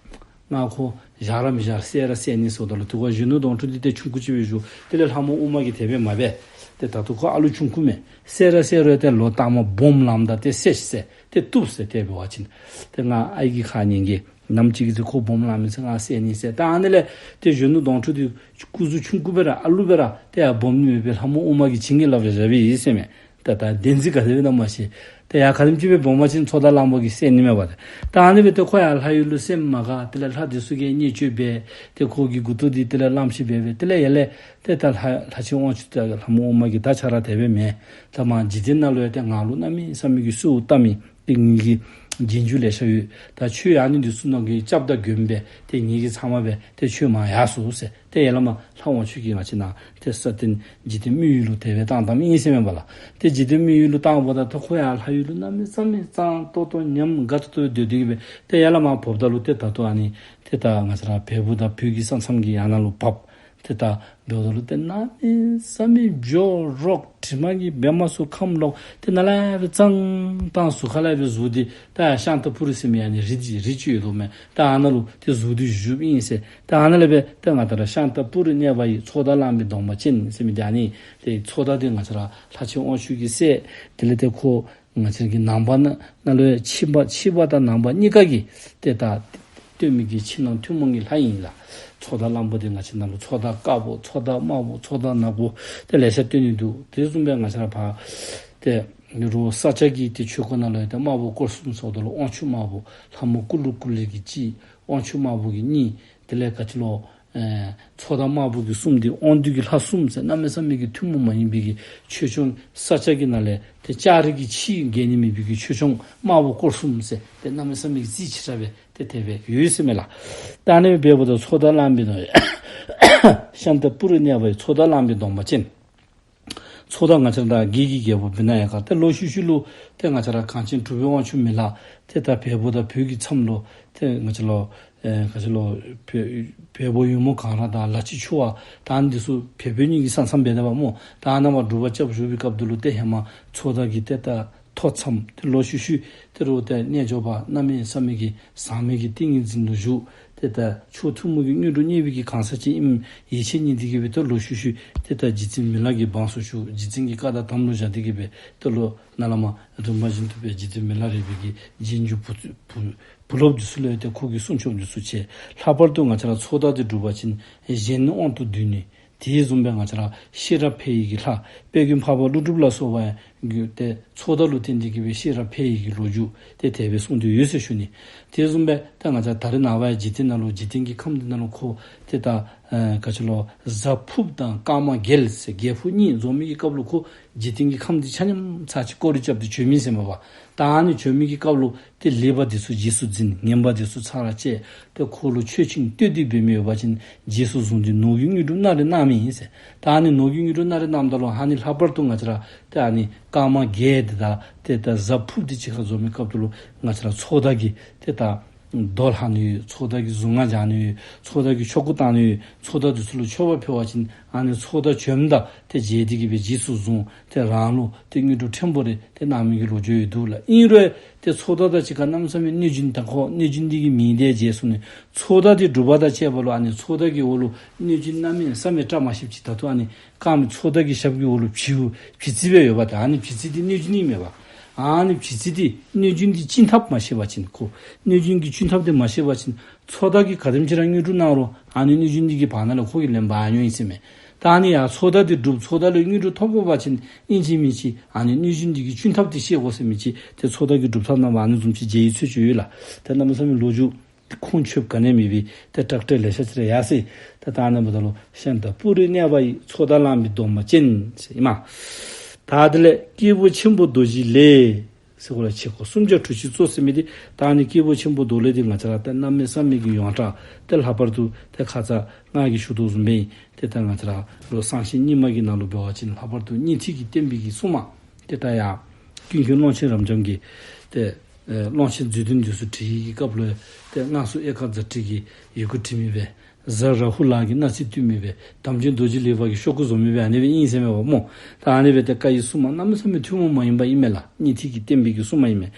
ང་ཁོ་བཞག་ར་མི་བཞག་བསད་ར་བསད་ནི་ཟེརཝ་ད་ལུ་དེ་ཁར་གཞོན་ནུ་གདོང་དྲུག་འདི་ཏེ་ཆུང་ཀུ་ཅིག་སྦེ་བཞུགས། དེ་ལས་ལྷ་མོ་ཨུ་མ་གིས་དེ་སྦེ་མ་འབད། ཏེ་ད་ལྟོ་ཁོ་ཨ་ལུ་ཆུང་ཀུ་མས། བསད་ར་བསད་རུང་ཏེ་ལོ་སྟག་མོ་སྦོམ་ལངམ་ད་ཏེ་བསད་ཤིག་ཟེར་ཏེ་བཏུབ་ཟེར། དེ་འབད་བ་ཅིན་ཏེ་ང་ཨའི་གི་ཁ་ཉན་གེ། ནམ་ཅིག་གི་ཚེ་ཁོ་སྦོམ་ལང་མི་ཚེ་ང་བསད་ནི་ཟེར། ད་ཨ་ནི་ལས་ཏེ་གཞོན་ནུ་གདོང་དྲུག་འདི་སྐུ་གཟུགས་ཆུང་ཀུ་སྦེ་ར་ཨ་ལུ་སྦེ་ར་ཏེ་ཡར་སྦོམ་ནི་མེད་པར་ལྷ་མོ་ཨུ་མ་གིས་བྱིན་གྱིས་བརླབས་བཞག་པས་ཟེར་མས། ད་ད་བདེན་འཛིན་ག་དེ་སྦེ་ཨིན་ན་མ་ཤེས། ཏེ་ཡར་ག་དེམ་ཅིག་སྦེ་སྦོམ་པ་ཅིན་ཚོགས་བདག་གླང་པོ་གིས་བསད་ནི་མས་པ། ད་ཨ་ནི་སྦེ་ཏེ་ཁོ་ཡར་ལྷ་ཡུལ་ལུ་སེམས་མ་དགའ། དེ་ལས་ལྷ་འདི་ཚུ་གིས་བརྙས་བཅོས་འབད། ཏེ་ཁོ་གི་མགུ་ཏོ་འདི་དེ་ལས་གླང་ཆེན་སྦེ་འབད། དེ་ལས་ཡར་ལས་ཏེ་ད་ལྷ་ལྷ་ཆེན་དབང་ཕྱུག་དང་ལྷ་མོ་ཨུ་མ་གིས་ད་ཁྱོད་ར་དེ་སྦེ་མེན། ད་མར་འཇིག་རྟེན་ནང་ལུ་ཡང་ཏེ་ང་ལུ་གནམ་མེད་ས་མེད་ཀྱི་གསོལཝ་བཏབ་མི་ཏེ་ངེ་གི་ རྗེས་འཇུག་ལེ་ཤ་ཡོད། ད་ཁྱོད་ཨ་ནི་འདི་ཚུ་ནང་གི་སྐྱབས་དང་མགོན་སྦེ་ཏེ་ངེ་གི་ཚབ་མ་སྦེ་ཏེ་ཁྱོད་མར་ཡར་སོང་ཟེར། ཏེ་ཡར་ལས་མར་ལྷ་དབང་ཕྱུག་གིས་ང་བཅས་ནཱ་ཏེ་ས་སྟེང་འཇིག་རྟེན་མི་ཡུལ་ལུ་དེ་སྦེ་བཏང་བཏངམ་ཨིན་ཟེར་མས་པ་ལགས། ཏེ་འཇིག་རྟེན་མི་ཡུལ་ལུ་བཏངམ་ད་ཏེ་ཁོ་ཡར་ལྷ་ཡུལ་ལུ་གནམ་མེད་ས་མེད་གཙང་ཏོག་ཏོ་ཉམས་དགའ་ཏོག་ཏོ་སྡོད་དེ་གི་སྦེ་ཏེ་ཡར་ལས་མར་བབས་ད་ལུ་ཏེ་ད་ལྟོ་ཨ་ནི་ཏེ་ད་ང་བཅས་ར་བལ་པོ་དང་བོད་ཀྱི་ས་མཚམས་ཀྱི་ཡར་ནང་ལུ་བབས། ཏེ་ད་འབདཝ་ད་ལུ་ཏེ་གནམ་མེད་ས་མེད་བྱོ་རོག་དྲི་མ་གིས་འབད་མ་ཚུགས་ཁམས་ལོག། ཏེ་ནཱ་ལས་སྦེ་གཙང་ཏང་ཟུར་ཁ་ལས་སྦེ་གཟུགས་འདི་ད་ཤཱནྟ་པུ་རི་ཟེར་མི་ཨ་ནི་རི་ཅིག་རི་ཅིག་ཡོད་དོ་མས། ད་ཨ་ནཱ་ལུ་ཏེ་གཟུགས་འདི་བཞུགསཔ་ཨིན་ཟེར། ད་ཨ་ནཱ་ལས་སྦེ་ཏེ་ང་བཅས་ར་ཤཱནྟ་པུ་རི་གནས་པ་ཡི། ཚོགས་བདག་གླང་པོའི་གདོང་པ་ཅན་ཟེར་མི་འདི་ཨ་ནི་ཏེ་ཚོགས་བདག་འདི་ང་བཅས་ར་ལྷ་ཆེན་དབང་ཕྱུག་གི་སྲས། དེ་ལས་ཏེ་ཁོ་ང་བཅས་ཀྱི་ནང་པ་ནང་ལུ་ཕྱི་པ་ཕྱི་པ་དང་ནང་པ་གཉིས་ཀ་གིས་ཏེ་ད་བསྟེན་མི་གི་ཕྱི་ནང་ཐུན་མོང་གི་ལྷ་ཨིན་ལགས། ཚོགས་བདག་གླང་པོ་འདི་ང་བཅས་ནང་ལུ་ཚོགས་བདག་དཀར་པོ་ཚོགས་བདག་དམར་པོ་ཚོགས་བདག་ནག་པོ་ཏེ་ལེ་ཤ་བསྟེན་ནི་འདུག། དེ་བཟུམ་སྦེ་ང་བཅས་ར་ཕར་ཏེ་རོགས་ས་སྐྱ་གི་ཏེ་ཆོས་སྐོར་ནང་ལུ་ཡང་ཏེ་དམར་པོ་སྐོར་གསུམ་ཟེརཝ་ད་ལུ་དབང་ཕྱུག་དམར་པོ་ལྷ་མོ་ཀུ་ལུ་ཀུ་ལེ་གི་གཅིག། དབང་ཕྱུག་དམར་པོ་གི་གཉིས། དེ་ལས་ག་ཅི་ལོ། ཨེ་ཚོགས་བདག་དམར་པོ་གི་གསུམ་འདི་དབང་སྡུད་ཀྱི་ལྷ་གསུམ་ཟེར་གནམ་མེད་ས་མེད་ཀྱི་ཐུན་མོང་མ་ཡིན་པའི་གི་ཆོས་སྐྱོང་། ས་སྐྱ་གི་ནང་ལས་ཏེ་ལྕགས་རི་གི་ཕྱིའི་འགལ་ནི་མེད་པའི་གི་ཆོས་སྐྱོང་དམར་པོ་སྐོར་གསུམ་ཟེར་ཏེ་གནམ་མེད་ས་མེད་ཀྱི་རྩིས་ཆེ་དྲགས་སྦེ་ཏེ་དེ་སྦེ་ཡོད་ཟེར་མས་ལགས། ད་ཨ་ནི་སྦེ་འབདཝ་ད་ཚོགས་བདག་གླང་པོའི་གདོང་ཤཱནྟ་པུ་རི་གནས་པ་ཡི། ཚོགས་བདག་གླང་པོའི་གདོང་པ་ཅན། ཚོགས་བདག་ང་བཅས་ར་ད་བགེགས་ཀྱི་རྒྱལ་པོ་བི་ན་ཡ་ཀ། ཏེ་ལོག་ཤུལ་ཤུལ་ལུ་ཏེ་ང་བཅས་ར་གངས་ཅན་གྲུབ་པའི་དབང་ཕྱུག་མི་ལ་ཏེ་ད་བལ་པོ་དང་བོད་ཀྱི་མཚམས་ལུ་ཏེ་ང་བཅས་ལུ་ཨེ་ག་ཅི་ལོ། བལ་བལ་པོ་ཡོལ་མོ་གངས་ར་དང་ལ་ཕྱི་ཆུ་བར་ད་ཨ་ནི་འདི་ཚུ་བལ་བོད་གཉིས་ཀྱི་ས་མཚམས་འབད་དེ་བ་སྨོ། ད་ཨ་ནཱ་མར་སྒྲུབ་པ་རྐྱབ་བཞུགས་པའི་སྐབས་དེ་ལུ་ཏེ་ཧེ་མ་ཚོགས་བདག་གིས་ཏེ་ད་ཐོ་འཚམས། ཏེ་ལོག་ཤུལ་ཤུལ་ཏེ་རོགས་ཏེ་རྣལ་འབྱོར་པ་གནམ་མེད་ས་མེད་ཀྱི་ཟག་མེད་ཀྱི་ཏིང་ངེ་འཛིན་ལུ་བཞུགས། ཏེ་ད་མཆོག་ཐུན་མོང་གི་དངོས་གྲུབ་བརྙེས་པའི་གི་གང་ཟག་ཅིག་ཨིནམ་ཡིད་ཆེས་རྙེད་དེ་གི་སྦེ་ཏེ་ལོག་ཤུལ་ཤུལ་ཏེ་ད་རྗེ་བཙུན་མི་ལ་གི་འབངས་སུ་ཞུགས། རྗེ་བཙུན་གྱི་བཀའ་དང་དམ་ལུ་བཞག་སྟེ་གི་སྦེ་ཏེ་ལོག་ནཱ་ལས་མར་རིམ་པ་བཞིན་དུ་སྦེ་རྗེ་བཙུན་མི་ལ་རས་པའི་གི་རྗེས་འཇུག་བུ་བུ་བུ་སློབ་འདི་ཚུ་ལུ་ཡང་ཏེ་ཁོ་གིས་སྲུང་སྐྱོབ་འདི་ཚུ་བྱས། ལྷག་པར་དུ་ང་བཅས་ར་ཚོགས་བདག་འདི་སྒྲུབ་པ་ཅིན་གཞན་དབང་དུ་བསྡུས་ནི། དེ་བཟུམ་སྦེ་ང་བཅས་ར་ཤེས་རབ་འཕེལ་ཡི་གི་ལྷ་དཔལ་མགོན་འཕགས་པ་ཀླུ་སྒྲུབ་ལ་སོགས་པ་ཡང་ཏེ་ཚོགས་བདག་ལུ་བརྟེན་ཏེ་གི་སྦེ་ཤེས་རབ་འཕེལ་ཡི་གི་ལོ་རྒྱུས་ཏེ་དེ་སྦེ་གསུངས་ཏེ་ཡོད་ཟེར་ཞུ་ནི། དེ་བཟུམ་སྦེ་ད་ང་བཅས་ད་རེས་ནངས་པ་ཡང་འཇིག་རྟེན་ནང་ལུ་འཇིག་རྟེན་གྱི་ཁམས་འདི་ནང་ལུ་ཁོ་ཏེ་ད་ཨེ་ག་ཅི་ལོ། གཟའ་ཕུརཔ་དང་སྐར་མ་རྒྱལ་ཟེར་རྒྱལ་ཕུར་གཉིས་འཛོམས་མི་གི་སྐབས་ལུ་ཁོ་འཇིག་རྟེན་གྱི་ཁམས་འདི་ཆ་མཉམ་ཚར་གཅིག་སྐོར་ར་རྐྱབ་སྟེ་བྱོན་མི་ཟེར་མས་པ། ད་ཨ་ནི་བྱོན་མི་གི་སྐབས་ལུ་ཏེ་ལེགས་པ་འདི་ཚུ་རྗེས་སུ་འཛིན། ངན་པ་འདི་ཚུ་ཚར་ར་བཅད། ཏེ་ཁོ་ལུ་ཆོས་ཆིངས་གཏོད་དེ་འབད་མི་ཡོད་པ་ཅིན་རྗེས་སུ་བཟུང་སྟེ་ནོར་གྱི་དངོས་གྲུབ་སྣ་རེ་གནང་མི་ཨིན་ཟེར། ད་ཨ་ནི་ནོར་གྱི་དངོས་གྲུབ་སྣ་རེ་གནངམ་ད་ལུ་ཨ་ནི་ལྷག་པར་དུ་ང་བཅས་ར་ཏེ་ཨ་ནི་སྐར་མ་རྒྱལ་འདི་དང་ཏེ་ད་གཟའ་ཕུརཔ་འདི་གཅིག་ཁར་འཛོམས་མི་སྐབས་དེ་ལུ་ང་བཅས་ར་ཚོགས་བདག་གིས་ཏེ་ད་རྡོ་ལྷག་ནི་ཡོད། ཚོགས་བདག་གིས་གཟུངས་སྔགས་བགྱང་ནི་ཡོད། ཚོགས་བདག་གིས་ཆོ་ག་བཏང་ནི་ཡོད། ཚོགས་བདག་འདི་ཚུ་ལུ་མཆོད་པ་ཕུལ་བ་ཅིན་ཨ་ནི་ཚོགས་བདག་བྱོནམ་ད་ཏེ་མཇལ་ཏེ་གི་སྦེ་རྗེས་སུ་བཟུང་། ཏེ་རང་ལུ་ཏེ་དངོས་གྲུབ་ཕྲན་བུ་རེ་ཏེ་གནང་མི་གི་ལོ་རྒྱུས་ཡོད་འདུག་ལགས། ཨིན་རུང་ཏེ་ཚོགས་བདག་དང་གཅིག་ཁར་གནམ་མེད་ས་མེད་གནོད་སྦྱིན་དང་ཁོ་གནོད་སྦྱིན་འདི་གི་མིང་འདི་བརྗེད་སོང་ནི། ཚོགས་བདག་འདི་སྒྲུབ་པ་དང་བཅས་པ་ལུ་ཨ་ནི་ཚོགས་བདག་གི་འོག་ལུ་གནོད་སྦྱིན་གནམ་མེད་ས་མེད་བཀྲ་མ་ཤིསཔ་ཅིག་ད་ལྟོ་ཨ་ནི་སྐརམ་ཚོགས་བདག་གི་ཞབས་ཀྱི་འོག་ལུ་བྱི་བྱི་ཙི་སྦེ་ཡོདཔ་ད་ཨ་ནི་བྱི་ཙི་འདི་གནོད་སྦྱིན་ཨིན་མས་པ། ཨ་ནི་བྱི་ཙི་འདི་གནོད་སྦྱིན་འདི་བཅིངས་ཐབས་མ་ཤེས་པ་ཅིན་ཁོ་གནོད་སྦྱིན་གྱི་བཅིངས་ཐབས་འདི་མ་ཤེས་པ་ཅིན་ཚོགས་བདག་གིས་ག་དེམ་ཅིག་ར་དངོས་གྲུབ་གནང་རུང་ཨ་ནི་གནོད་སྦྱིན་འདི་གིས་བར་ན་ལས་ཁོ་གི་ལན་འབག་འོང་ཡི་ཟེར་མས། ད་ཨ་ནི་ཡང་ཚོགས་བདག་འདི་སྒྲུབ་ཚོགས་བདག་ལུ་དངོས་གྲུབ་ཐོབ་དགོ་པ་ཅིན་ཨིན་ཅི་མིན་ཅི་ཨ་ནི་གནོད་སྦྱིན་འདི་གི་བཅིངས་ཐབས་འདི་ཤེས་དགོ་ཟེར་མི་ཅིག་ཏེ་ཚོགས་བདག་གི་སྒྲུབ་ཐབས་ནང་ཨ་ནི་བཟུམ་ཅིག་མཇལ་ཡི་ཚུལ་ཅིག་ཡོད་ལགས། ཏེ་གནམ་མེད་ས་མེད་ལོ་རྒྱུས་ཁུངས་ཆོདཔ་ག་ནི་ཡང་མེད་པའི་ཏེ་ཏྲག་ཏྲ་ལེ་ཤ་ཅིག་ར་ཡོད་ཟེར། ཏེ་ད་ཨ་ནི་འབདཝ་ད་ལུ་ཤཱནྟ་པུ་རི་གནས་པ་ཡི། ཚོགས་བདག་གླང་པོའི་གདོང་པ་ཅན་ཟེར་ཨིན་མས། ད་དེ་ལས་སྐྱེས་བུ་ཆེན་པོ་རྡོ་རྗེ་ལས་ཟེར་གོ་ལ་ཆེ་ཁོ་སུམ་བརྒྱ་དྲུག་ཅུ་རྩ་གཅིག་ཟེར་མི་འདི་ད་ཨ་ནི་སྐྱེས་བུ་ཆེན་པོ་རྡོར་ལས་འདི་ང་བཅས་ར་ཏེ་གནམ་མེད་ས་མེད་ཀྱི་ཡོངས་གྲགས་ཏེ་ལྷག་པར་དུ་ཏེ་ཁ་ཙ་ང་གིས་ཞུ་དོ་བཟུམ་སྦེ་ཨིན། ཏེ་ད་ང་བཅས་ར་ལུ་གསང་ཆེན་རྙིང་མ་གི་ནང་ལུ་འབད་བ་ཅིན་ལྷག་པར་དུ་སྙིང་ཐིག་གི་བསྟན་པའི་གི་སྲུང་མ་ཏེ་ད་ཡར་ཀུན་མཁྱེན་ཀློང་ཆེན་རབ་འབྱམས་ཀྱིས་ཏེ་ཨེ་ཀློང་ཆེན་མཛོད་བདུན་འདི་ཚུ་བྲིས་ཡི་གི་སྐབས་ལུ་ཏེ་སྔགས་སྲུང་ཨེ་ཀ་ཛ་ཊི་གིས་ཡི་གུ་བྲི་མི་སྦེ་གཟའ་རཱ་ཧུ་ལ་གིས་མནའ་ཚིག་བཏུལ་མི་སྦེ་དམ་ཅན་རྡོ་རྗེ་ལེགས་པ་གིས་ཤོག་གུ་བཟོ་མི་སྦེ་ཨ་ནི་སྦེ་ཨིན་ཟེར་མས་པ་སྨོ། ད་ཨ་ནི་སྦེ་ཏེ་བཀའ་ཡི་སྲུང་མ་གནམ་མེད་ས་མེད་ཐུན་མོང་མ་ཡིན་པ་ཨིན་མས་ལགས། སྙིང་ཐིག་གི་བསྟན་པའི་གི་སྲུང་མ་ཨིན་མས།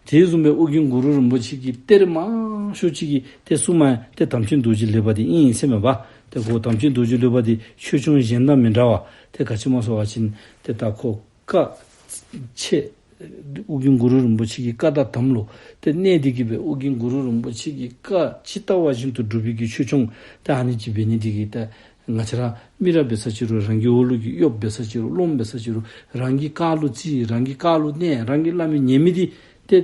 དེ་བཟུམ་སྦེ་ཨོ་རྒྱན་གུ་རུ་རིན་པོ་ཆེ་གི་གཏེར་མང་ཤོས་ཅིག་གི་ཏེ་སྲུང་མ་ཏེ་དམ་ཅན་རྡོ་རྗེ་ལེགས་པ་འདི་ཨིན་ཟེར་མས་པ། ཏེ་ཁོ་དམ་ཅན་རྡོ་རྗེ་ལེགས་པ་འདི་ཆོས་སྐྱོང་གཞན་དང་མི་འདྲ་བ་ཏེ་ག་ཅི་སྨོ་ཟེར་བ་ཅིན་ཏེ་ད་ཁོ་བཀའ་ཆེ། ཨོ་རྒྱན་གུ་རུ་རིན་པོ་ཆེ་གི་བཀའ་དང་དམ་ལུ་ཏེ་གནས་ཏེ་གི་སྦེ་ཨོ་རྒྱན་གུ་རུ་རིན་པོ་ཆེ་གི་བཀའ་ཇི་ལྟ་བ་བཞིན་དུ་སྒྲུབ་པའི་གི་ཆོས་སྐྱོང་ཏེ་ཨ་ནི་ཅིག་འབད་ནི་འདི་གིས་ཏེ་ང་བཅས་ར་མི་ར་འབད་ས་ཅིག་རུང་རང་གི་འོག་ལུ་གི་གཡོགཔ་འབད་ས་ཅིག་རུང་སློབམ་འབད་ས་ཅིག་རུང་རང་གི་བཀའ་ལུ་རྩིས་རང་གི་བཀའ་ལུ་གནས་རང་གིས་སླབ་མི་ཉན་མི་འདི་ཏེ་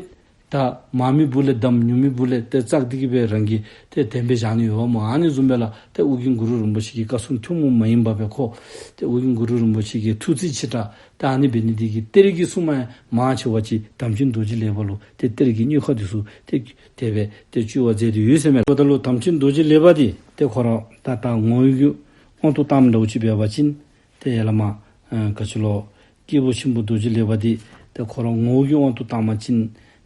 ད་མང་མི་སྦུག་ལས་བསྡམ་ཉུང་མི་སྦུག་ལས་ཏེ་བཙག་སྟེ་གི་སྦེ་རང་གིས་ཏེ་དམ་སྦེ་བཞག་ནི་ཡོདཔ་སྨོ། ཨ་ནི་བཟུམ་སྦེ་ལགས་ཏེ་ཨོ་རྒྱན་གུ་རུ་རིན་པོ་ཆེ་གི་བཀའ་སྲུང་ཐུན་མོང་མ་ཡིན་པ་སྦེ་ཁོ་ཏེ་ཨོ་རྒྱན་གུ་རུ་རིན་པོ་ཆེ་གི་ཐུགས་རྩིས་ཆེ་དྲགས་ ད་ཨ་ནི་འབད་ནི་འདི་གིས་གཏེར་གྱི་སྲུང་མ་ཡང་མང་ཆེ་བ་ཅིག་དམ་ཅན་རྡོ་རྗེ་ལེགས་པ་ལུ་ཏེ་གཏེར་གྱི་སྙིང་ཁ་འདི་ཚུ་ཏེ་དེ་སྦེ་ཏེ་བཅོལ་བར་མཛད་དེ་ཡོད་ཟེར་མས། འབདཝ་ད་ལུ་དམ་ཅན་རྡོ་རྗེ་ལེགས་པ་འདི་ཏེ་ཁོ་ར་ད་ད་ངོ་བོའི་གི་དབང་དུ་བཏངམ་འདྲཝ་ཅིག་འབད་བ་ཅིན་ཏེ་ཡ་ལ་མ་ཨ་ག་ཅི་ལོ། སྐྱེས་བུ་ཆེན་པོ་རྡོ་རྗེ་ལེགས་པ་འདི་ཏེ་ཁོ་ར་ངོ་བོ་གི་དབང་དུ་བཏང་བ་ཅིན་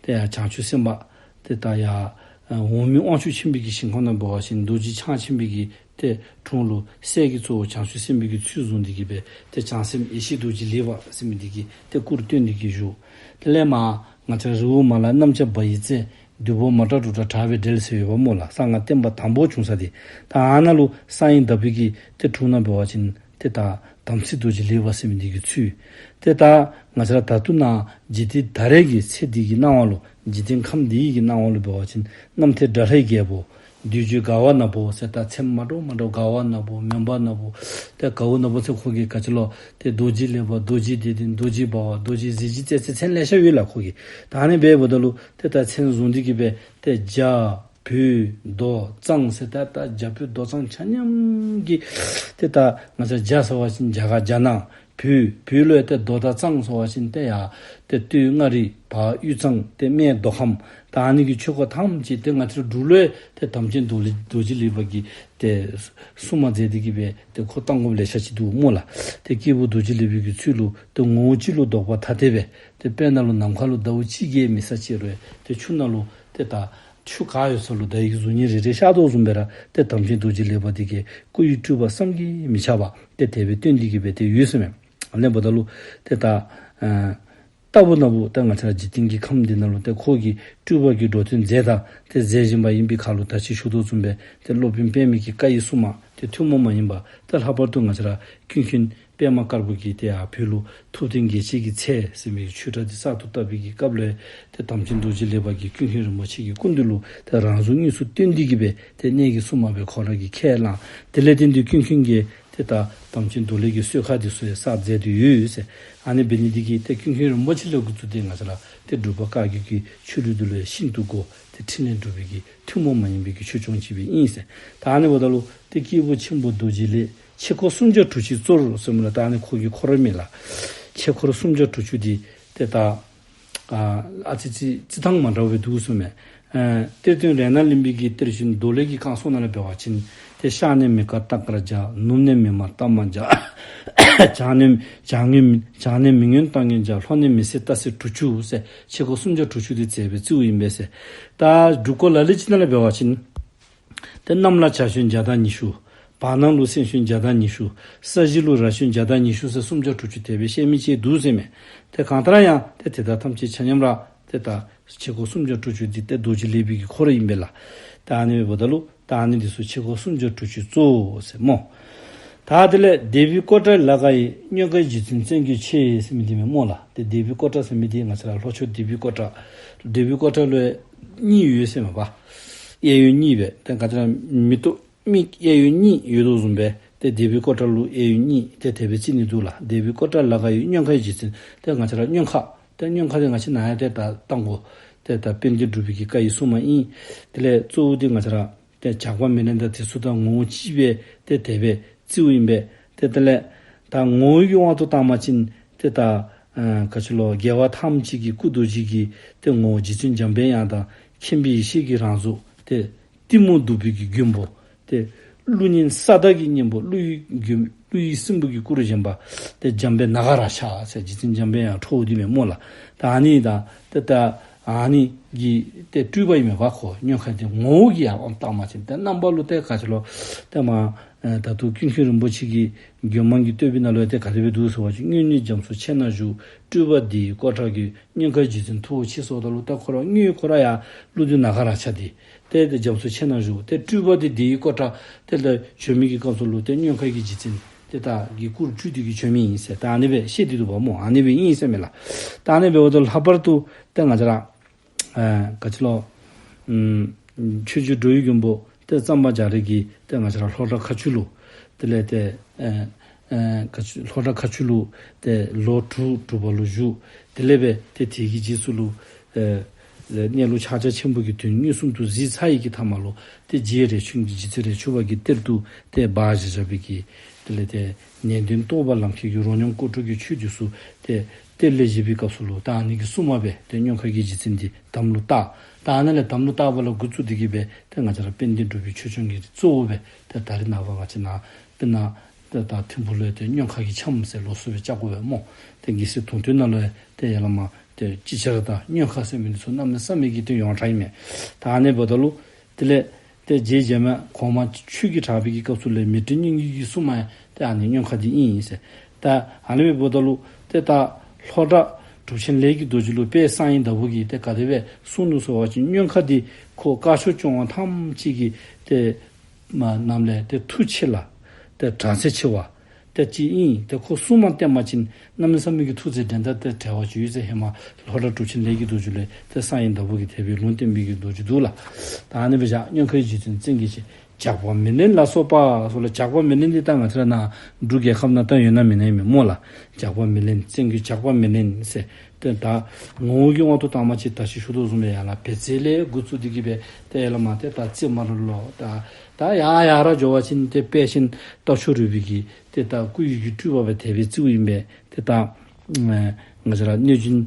ཏེ་ཡ་བྱང་ཆུབ་སེམས་དཔའ་ཏེ་ད་ཡ་འོག་མིན་དབང་ཕྱུག་ཆེན་པོའི་གི་ཞིང་ཁམས་ནང་འབད་བ་ཅིན་རྡོ་རྗེ་འཆང་ཆེན་པོའི་གི་ཏེ་དྲུང་ལུ་སྲས་ཀྱི་གཙོ་བོ་བྱང་ཆུབ་སེམས་དཔའི་གི་ཚུལ་བཟུང་སྟེ་གི་སྦེ་ཏེ་བྱང་སེམས་ཡེ་ཤེས་རྡོ་རྗེ་ལེགས་པ་ཟེར་མི་འདི་གི་ཏེ་སྐུ་རུ་བསྟན་ཏེ་གི་བཞུགས། དེ་ལས་མར་ང་བཅས་རི་བོ་མ་ལ་གནམ་ལྕགས་འབར་བའི་རྩེ། བདུད་པོ་མ་ཏྲ་འབྲུག་སྒྲ་གྲགས་པའི་གྲལ་ཟེར་ཡོདཔ་སྨོ་ལགས། གསང་སྔགས་བསྟན་པ་དང་པོ་བྱུང་ས་འདི། ད་ཨ་ནཱ་ལུ་གསང་བའི་བདག་པོའི་གི་ཏེ་དྲུང་ནང་འབད་བ་ཅིན་ཏེ་ད་དམ་ཚིག་རྡོ་རྗེ་ལེགས་པ་ཟེར་མི་འདི་གི་ཚུལ། ཏེ་ད་ང་བཅས་ར་ད་ལྟོ་ནཱ་འཇིག་རྟེན་ད་རེས་ཀྱི་ཚེ་འདི་གི་སྣང་བ་ལུ་འཇིག་རྟེན་ཁམས་འདི་གི་སྣང་བ་ལུ་འབད་བ་ཅིན་རྣམ་ཐར་དགྲ་ལྷའི་རྒྱལ་པོ། བདུད་རྒྱུད་མགར་བ་ནག་པོ་ཟེར་ད་མཚན་མ་འདྲཝ་མ་འདྲཝ་མགར་བ་ནག་པོ་མོན་པ་ནག་པོ། ཏེ་མགར་བ་ནག་པོ་ཟེར་ཁོ་གིས་ག་ཅི་ལོ། ཏེ་རྡོ་རྗེ་ལེགས་པ་རྡོ་རྗེ་བདེ་ལྡན་རྡོ་རྗེ་འབར་བ་རྡོ་རྗེ་གཟི་བརྗིད་ཟེར་ཟེར་མཚན་ལེ་ཤ་ཡོད་ལགས་ཁོ་གིས། ད་ཨ་ནི་སྦེ་འབདཝ་ད་ལུ་ཏེ་ད་མཚན་བཟུང་སྟེ་གི་སྦེ་ཏེ་རྒྱ་བོད་མདོ་གཙང་ཟེར་ད་ད་རྒྱ་བོད་མདོ་གཙང་ཆ་མཉམ་གྱི་ཏེ་ད་ང་བཅས་རྒྱ་ཟེར་བ་ཅིན་རྒྱ་གར་རྒྱ་ནག། བོད་བོད་ལུ་ཡང་ཏེ་མདོ་དང་གཙང་ཟེར་བ་ཅིན་ཏེ་ཡ་ཏེ་སྟོད་མངའ་རིས་བར་དབུས་གཙང་ཏེ་སྨད་མདོ་ཁམས། ད་ཨ་ནི་གི་ཆོས་འཁོར་ཐམས་ཅད་ཏེ་ང་བཅས་ར་འབྲུག་ལུ་ཡང་ཏེ་དམ་ཅན་རྡོ་རྗེ་རྡོ་རྗེ་ལེགས་པ་གིས་ཏེ་སྲུང་མ་མཛད་དེ་གི་སྦེ་ཏེ་འཁོར་བཏང་དགོཔ་ལེ་ཤ་ཅིག་འདུག་སྨོ་ལགས། ཏེ་སྐྱེས་བུ་རྡོ་རྗེ་ལེགས་པའི་གི་ཚུལ་ལུ་ཏེ་ངོ་བོ་གཅིག་ལུ་ལྡོག་པ་ཐ་དད་སྦེ་ཏེ་དཔེར་ན་ལུ་ནམ་མཁའ་ལུ་ཟླཝ་གཅིག་བརྒལ་མེད་ས་ཅིག་རུང་ཏེ་ཆུ་ནང་ལུ་ཏེ་ད་ཆུ་ག་ཡོད་ས་ལུ་ཟླ་བའི་གི་གཟུགས་བརྙན་རེ་རེ་ཤར་དོ་བཟུམ་སྦེ་ར་ཏེ་དམ་ཅན་རྡོ་རྗེ་ལེགས་པ་འདི་གི་སྐུ་ཡི་སྤྲུལ་པ་བསམ་གྱིས་མི་ཁྱབ་པ་ཏེ་དེ་སྦེ་སྟོན་ཏེ་གི་སྦེ་ཏེ་ཡོད་ཟེར་མས། ཨ་ནི་འབདཝ་ད་ལུ་ཏེ་ད་ཨ་རྟག་བུ་ན་བུ་ད་ང་བཅས་ར་འཇིག་རྟེན་གྱི་ཁམས་འདི་ནང་ལུ་ཏེ་ཁོ་གི་སྤྲུལ་པ་གིས་འགྲོ་དོན་མཛད་དང་ཏེ་མཛད་བཞིན་པ་ཨིན་པའི་ཁར་ལུ་ད་ཅི་ཞུ་དོ་བཟུམ་སྦེ་ཏེ་སློབ་དཔོན་པདྨ་གི་བཀའ་ཡི་སྲུང་མ་ཏེ་ཐུན་མོང་མ་ཡིན་པ་ཏེ་ལྷག་པར་དུ་ང་བཅས་ར་ཀུན་མཁྱེན་པདྨ་དཀར་པོ་གིས་ཏེ་ཡ་བོད་ལུ་ཐུབ་བསྟན་རྒྱལ་བྱེད་ཀྱི་ཚལ་ཟེར་མི་ཆོས་གྲྭ་འདི་གསར་དུ་བཏབ་པའི་གི་སྐབས་ལུ་ཏེ་དམ་ཅན་རྡོ་རྗེ་ལེགས་པ་གིས་ཀུན་མཁྱེན་རིན་པོ་ཆེ་གི་སྐུ་མདུན་ལུ་ཏེ་རང་གཟུགས་དངོས་སུ་སྟོན་ཏེ་གི་སྦེ་ཏེ་གནས་ཀྱི་སྲུང་མ་སྦེ་ཁོ་ར་གིས་ཁས་བླངས། དེ་ལས་བརྟེན་ཏེ་ཀུན་མཁྱེན་གྱིས་ཏེ་ད་དམ་ཅན་རྡོར་ལེགས་ཀྱི་གསོལ་ཁ་འདི་ཚུ་ཡང་གསར་མཛད་དེ་ཡོད་ཟེར། ཨ་ནི་འབད་ནི་འདི་གིས་ཏེ་ཀུན་མཁྱེན་རིན་པོ་ཆེ་ལས་འགོ་བཙུགས་ཏེ་ང་བཅས་ར་ཏེ་འབྲུག་པ་བཀའ་བརྒྱུད་ཀྱི་ཆོས་ལུགས་འདི་ལུ་ཡང་ཤིན་ཏུ་དགོ། ཏེ་ཕྲིན་ལས་སྒྲུབ་པའི་གི་ཐུན་མོང་མ་ཡིན་པའི་གི་ཆོས་སྐྱོང་ཅིག་སྦེ་ཨིན་ཟེར། ད་ཨ་ནི་འབདཝ་ད་ལུ་ཏེ་སྐྱེས་བུ་ཆེན་པོ་རྡོ་རྗེ་ལེགས་ཆོས་འཁོར་སུམ་བརྒྱ་དྲུག་ཅུའི་གཙོ་ཟེར་མི་ལགས། ད་ཨ་ནི་ཁོ་གི་ཁོ་ར་མས་ལགས། ཆོས་འཁོར་སུམ་བརྒྱ་དྲུག་ཅུ་འདི་ཏེ་ད་ཨ་ཨ་ཙི་ཅིག་རྩི་ཐངས་མ་འདྲཝ་སྦེ་འདུག་གསུངས་མས། ཨ་གཏེར་སྟོན་རཏྣ་གླིང་པའི་གི་གཏེར་གཞུང་རྡོར་གླིང་གི་བསྐང་གསོ་ནང་ལུ་འབད་བ་ཅིན་ཏེ་ཤར་ནས་མི་དཀར་རྟ་དཀར་བརྒྱ། ནུབ་ནས་མི་དམར་རྟ་དམར་བརྒྱ། བྱང་ནས་བྱང་ནས་བྱང་ནས་མི་སྔོན་རྟ་སྔོན་བརྒྱ། ལྷོ་ནས་མི་སེར་རྟ་སེར་དྲུག་ཅུ་ཟེར་ཆོས་འཁོར་སུམ་བརྒྱ་དྲུག་ཅུ་འདི་མཛད་པའི་རྩིཝ་ཨིན་པས་ཟེར། ད་འབྲུག་སྐོར་ལ་ལུ་ཅིག་ནང་ལུ་འབད་བ་ཅིན་ཏེ་གནམ་ལ་བྱ་ཞོན་བརྒྱ་དང་ཉི་ཤུ། བར་སྣང་ལུ་སེང་ཞོན་བརྒྱ་དང་ཉི་ཤུ། ས་གཞི་ལུ་ར་ཞོན་བརྒྱ་དང་ཉི་ཤུ་ཟེར་སུམ་བརྒྱ་དྲུག་ཅུ་དེ་སྦེ་བཤད་མི་ཅིག་འདུག་ཟེར་མས། ཏེ་གང་ལྟར་ཡང་ཏེ་དེ་དག་ཐམས་ཅད་ཆ་མཉམ་ར་ཏེ་ད་ཆོས་འཁོར་སུམ་བརྒྱ་དྲུག་ཅུ་འདི་ཏེ་རྡོ་རྗེ་ལེགས་པའི་གི་འཁོར་ཨིན་པས་ལགས། ད་ཨ་ནི་འབདཝ་ད་ལུ་ད་ཨ་ནི་འདི་ཚུ་ཆོས་འཁོར་སུམ་བརྒྱ་དྲུག་ཅུའི་གཙོ་བོ་ཟེར་སྨོ། ད་དེ་ལས་སྡེ་པའི་ཀོ་ཊ་ལ་ཀ་ཡི་སྙོན་ཁའི་རྗེ་བཙུན་བཙན་གྱི་ཆོས་ཟེར་མི་འདི་མས་སྨོ་ལགས། ཏེ་སྡེ་པའི་ཀོ་ཊ་ཟེར་མི་འདི་ང་བཅས་ར་ལྷོ་ཕྱོགས་སྡེ་པའི་ཀོ་ཊ། སྡེ་པའི་ཀོ་ཊ་ལུ་གཉིས་ཡོད་ཟེར་མས་པ། གཡས་གཡོན་གཉིས་སྦེ་ཏེ་ང་བཅས་ར་མིག་ཏོ་མིག་གཡས་གཡོན་གཉིས་ཡོད་དོ་བཟུམ་སྦེ་ཏེ་སྡེ་པའི་ཀོ་ཊ་ལུ་གཡས་གཡོན་གཉིས་ཏེ་དེ་སྦེ་རྩི་ནི་འདུག་ལགས། སྡེ་པའི་ཀོ་ཊ་ལ་ཀ་ཡི་སྙོན་ཁའི་རྗེ་བཙུན་ཏེ་ང་བཅས་ར་སྙོན་ཁ་ཏེ་སྙོན་ཁ་འདི་ང་བཅས་ནཱ་ཡང་ཏེ་ད་བཏང་དགོ། ཏེ་ད་དཔལ་ལྡན་འབྲུག་པའི་གི་བཀའ་ཡི་སྲུང་མ་ཨིན། དེ་ལས་གཙོ་བོ་འདི་ང་བཅས་ར་ཏེ་ཇག་པ་མེ་ལེན་དང་དེ་ཚུ་དང་ངོ་བོ་གཅིག་སྦེ་ཏེ་དེ་སྦེ་རྩིཝ་ཨིན་པས། ཏེ་དེ་ལས་ད་ངོ་བོའི་གི་དབང་དུ་བཏང་བ་ཅིན་ཏེ་ད་ཨ་ག་ཅི་ལོ་རྒྱལ་བ་ཐམས་ཅད་ཀྱི་སྐུ་རྡོ་རྗེ་གི་ཏེ་ངོ་བོ་རྗེ་བཙུན་འཇམ་པའི་དབྱངས་དང་མཁྱེན་པའི་ཡེ་ཤེས་ཀྱི་རང་གཟུགས་ཏེ་གཏི་མུག་གདུག་པའི་གི་མགོན་པོ། ཏེ་ཀླུ་གཉན་ས་བདག་གི་གཉེན་པོ་ཀླུ་ཡི་མགོན་ཀླུ་ཡི་སྲིན་པོ་གི་སྐུ་རུ་བཞེངས་པ། ཏེ་འཇམ་དཔལ་ནཱ་ག་རཀྵ་ཟེར་རྗེ་བཙུན་འཇམ་དཔལ་དབྱངས་ཁྲོ་བོ་འདི་མས་སྨོ་ལགས། ད་ཨ་ནི་དང་ཏེ་ད་ཨ་ནི་གི་ཏེ་སྤྲུལ་པ་ཨིན་མས་པ། ཁོ་སྙོན་ཁ་འདི་ངོ་བོ་གི་ཡང་དབང་བཏང་བ་ཅིན་ཏེ་རྣམ་པ་ལུ་ཏེ་ག་ཅི་ལོ། ཏེ་མ་ཨ་ད་ལྟོ་ཀུན་མཁྱེན་རིན་པོ་ཆེ་གི་མགོན་མང་གི་བསྟོད་པའི་ནང་ལུ་ཡང་ཏེ་ག་དེ་སྦེ་འདུག་ཟེར་བ་ཅིན་སྔོན་ནི་རྒྱ་མཚོ་ཆེ་ན་བཞུགས། སྤྲུལ་པ་འདི་ཡི་སྐོར་དྲག་གི། སྙོན་ཁའི་རྗེ་བཙུན་ཐུ་བོ་ཆེ་ཟེརཝ་ད་ལུ་ད་ཁོ་ར་སྔོན་ཁོ་ར་ཡང་ཀླུ་བདུད་ནཱ་ག་རཀྵ་འདི་ཏེ་ཏེ་རྒྱ་མཚོ་ཆེ་ན་བཞུགས། ཏེ་སྤྲུལ་པ་འདི་འདི་ཡི་སྐོར་དྲག་ཏེ་ལ་བྱོན་མི་གི་སྐབས་སུ་ལུ་ཏེ་སྙོན་ཁའི་གི་རྗེ་བཙུན་ཏེ་ད་གི་སྐུ་རུ་སྤྲུལ་ཏེ་གི་བྱོན་མི་ཨིན་ཟེར་ད་ཨ་ནི་སྦེ་བཤད་དེ་འདུག་པ་སྨོ། ཨ་ནི་སྦེ་ཨིན་ཟེར་མས་ལགས། ད་ཨ་ནི་སྦེ་འབདཝ་ད་ལྷག་པར་དུ་ཏེ་ང་བཅས་ར་ཨ་ག་ཅི་ལོ། ཨམ་ཆོས་རྗེ་འགྲོ་བའི་མགོན་པོ་ཏེ་གཙང་པ་རྒྱ་རས་ཀྱིས་ཏེ་ང་བཅས་ར་ལྷོ་བྲག་མཁར་ཆུ་ལུ་དེ་ལས་ཏེ་ཨ་ཨ་མཁར་ཆུ་ལྷོ་བྲག་མཁར་ཆུ་ལུ་ཏེ་ལོ་དྲུག་དྲུག་པ་ལུ་བཞུགས། དེ་ལས་སྦེ་ཏེ་དེ་གི་རྗེས་སུ་ལུ་ཨ་གནས་ལུགས་ཕྱག་རྒྱ་ཆེན་པོ་གི་དོན་མངོན་སུམ་དུ་གཟིགས་ཚར་ཡི་གི་མཐའ་མ་ལུ་ཏེ་རྗེ་རས་ཆུང་གི་རྗེ་བཙུན་རས་ཆུང་པ་གི་གཏེར་དུ་ཏེ་སྦ་བཞག་བཞག་པའི་གི་ དེ་ལས་ཏེ་ནན་ཏན་རྟོགས་པ་ལམ་ཁྱེར་གྱི་རོ་སྙོམས་སྐོར་དྲུག་གི་ཆོས་འདི་ཚུ་ཏེ་གཏེར་ལས་བཞེས་པའི་སྐབས་སུ་ལུ་ད་ཨ་ནི་གི་སྲུངམ་སྦེ་ཏེ་སྨྱོན་ཁ་གི་རྗེ་བཙུན་འདི་དམ་ལུ་བཏགས། ད་ཨ་ནི་ལས་དམ་ལུ་བཏགས་པ་ལས་འགོ་བཙུགས་ཏེ་གི་སྦེ་ཏེ་ང་བཅས་ར་དཔལ་ལྡན་འབྲུག་པའི་ཆོས་སྐྱོང་གི་གཙོ་བོ་སྦེ་ཏེ་ད་རེས་ནངས་པ་ང་བཅས་ནཱ་དཔེར་ན་ཏེ་ད་ཐིམ་ཕུག་ལུ་ཡང་ཏེ་སྨྱོན་ཁ་གི་འཆམ་ཟེར་ལོགས་སུ་སྦེ་བཅར་དགོ་པས་སྨོ། ཏེ་རྒྱལ་སྲས་དུང་སྟོན་ནང་ལུ་ཡང་ཏེ་ཡ་ལ་མ་ཏེ་ཅིག་ཅར་དང་སྨྱོན་ཁ་ཟེར་མི་འདི་ཚུ་གནམ་མེད་ས་མེད་ཀྱི་ཏེ་ཡོངས་གྲགས་ཨིན་མས། ད་ཨ་ནི་འབདཝ་ད་ལུ་དེ་ལས་ཏེ་རྗེ་འཇམ་དབྱངས་གོང་མ་ཆོས་ཀྱི་གྲགས་པའི་གི་སྐབས་སུ་ལས་མཻ་ཏྲི་སྨྱོན་གྱི་གི་སྲུངམ་ཡང་ཏེ་ཨ་ནི་སྨྱོན་ཁ་འདི་ཨིན་ཟེར། ད་ཨ་ནི་སྦེ་འབདཝ་ད་ལུ་ཏེ་ད་ལྷོ་བྲག་གྲུབ་ཆེན་ལས་ཀྱི་རྡོ་རྗེ་ལུ་དཔལ་གསང་བའི་བདག་པོ་གིས་ཏེ་ག་དེ་སྦེ་གསུངས་ནུག་ཟེར་བ་ཅིན་སྨྱོན་ཁ་འདི་ཁོ་དཀར་ཕྱོགས་སྐྱོང་བ་ཐམས་ཅད་ཀྱི་ཏེ་མ་རྣམས་ལས་ཏེ་མཐུ་ཆེ་ལ་ཏེ་དྲག་རྩལ་ཆེ་བ་ཏེ་ཅིག་ཨིན། ཏེ་ཁོ་སྲུངམ་བསྟེན་པ་ཅིན་གནམ་མེད་ས་མེད་ཀྱི་མཐུ་རྩལ་འགྲན་ཟླ་ཏེ་བྲལ་བ་ཅིག་ཡོད་ཟེར་ཧེ་མ་ལྷོ་བྲག་གྲུབ་ཆེན་ལས་ཀྱི་རྡོ་རྗེ་ལུ་ཏེ་གསང་བའི་བདག་པོ་གིས་དེ་སྦེ་ལུང་བསྟན་པའི་གི་མདོར་བསྡུས་འདུག་ལགས། ད་ཨ་ནི་སྦེ་བཞག། སྨྱོན་ཁ་གི་རྗེ་བཙུན་བཙན་གྱི་རྗེ། ཇག་པ་མེ་ལེན་ལ་སོགས་པ་སོགས་ལ། ཇག་པ་མེ་ལེན་འདི་ད་ང་བཅས་ར་ནཱ་འབྲུག་རྒྱལ་ཁབ་ནང་ད་ཡོད་ན་མེད་ན་ཨིན་མས་སྨོ་ལགས། ཇག་པ་མེ་ལེན་བཙན་གྱི་ཇག་པ་མེ་ལེན་ཟེར། ཏེ་ད་ངོ་བོ་གི་དབང་དུ་བཏང་བ་ཅིན་ད་ཅི་ཞུ་དོ་བཟུམ་སྦེ་ཡར་ལས་བེག་ཙེ་ལས་འགོ་བཙུགས་ཏེ་གི་སྦེ་ཏེ་ཡར་ལས་མར་ཏེ་ད་རྩེ་མར་ལུ་ད་ད་ཡར་ཡར་ར་འགྱོ་བ་ཅིན་ཏེ་དཔལ་ཆེན་རྟ་མཆོག་རོལ་པའི་གི་ཏེ་ད་སྐུ་ཡི་གི་སྤྲུལ་པ་སྦེ་དེ་སྦེ་བརྩིཝ་ཨིན་པས། ཏེ་ད་ང་བཅས་ར་གནོད་སྦྱིན་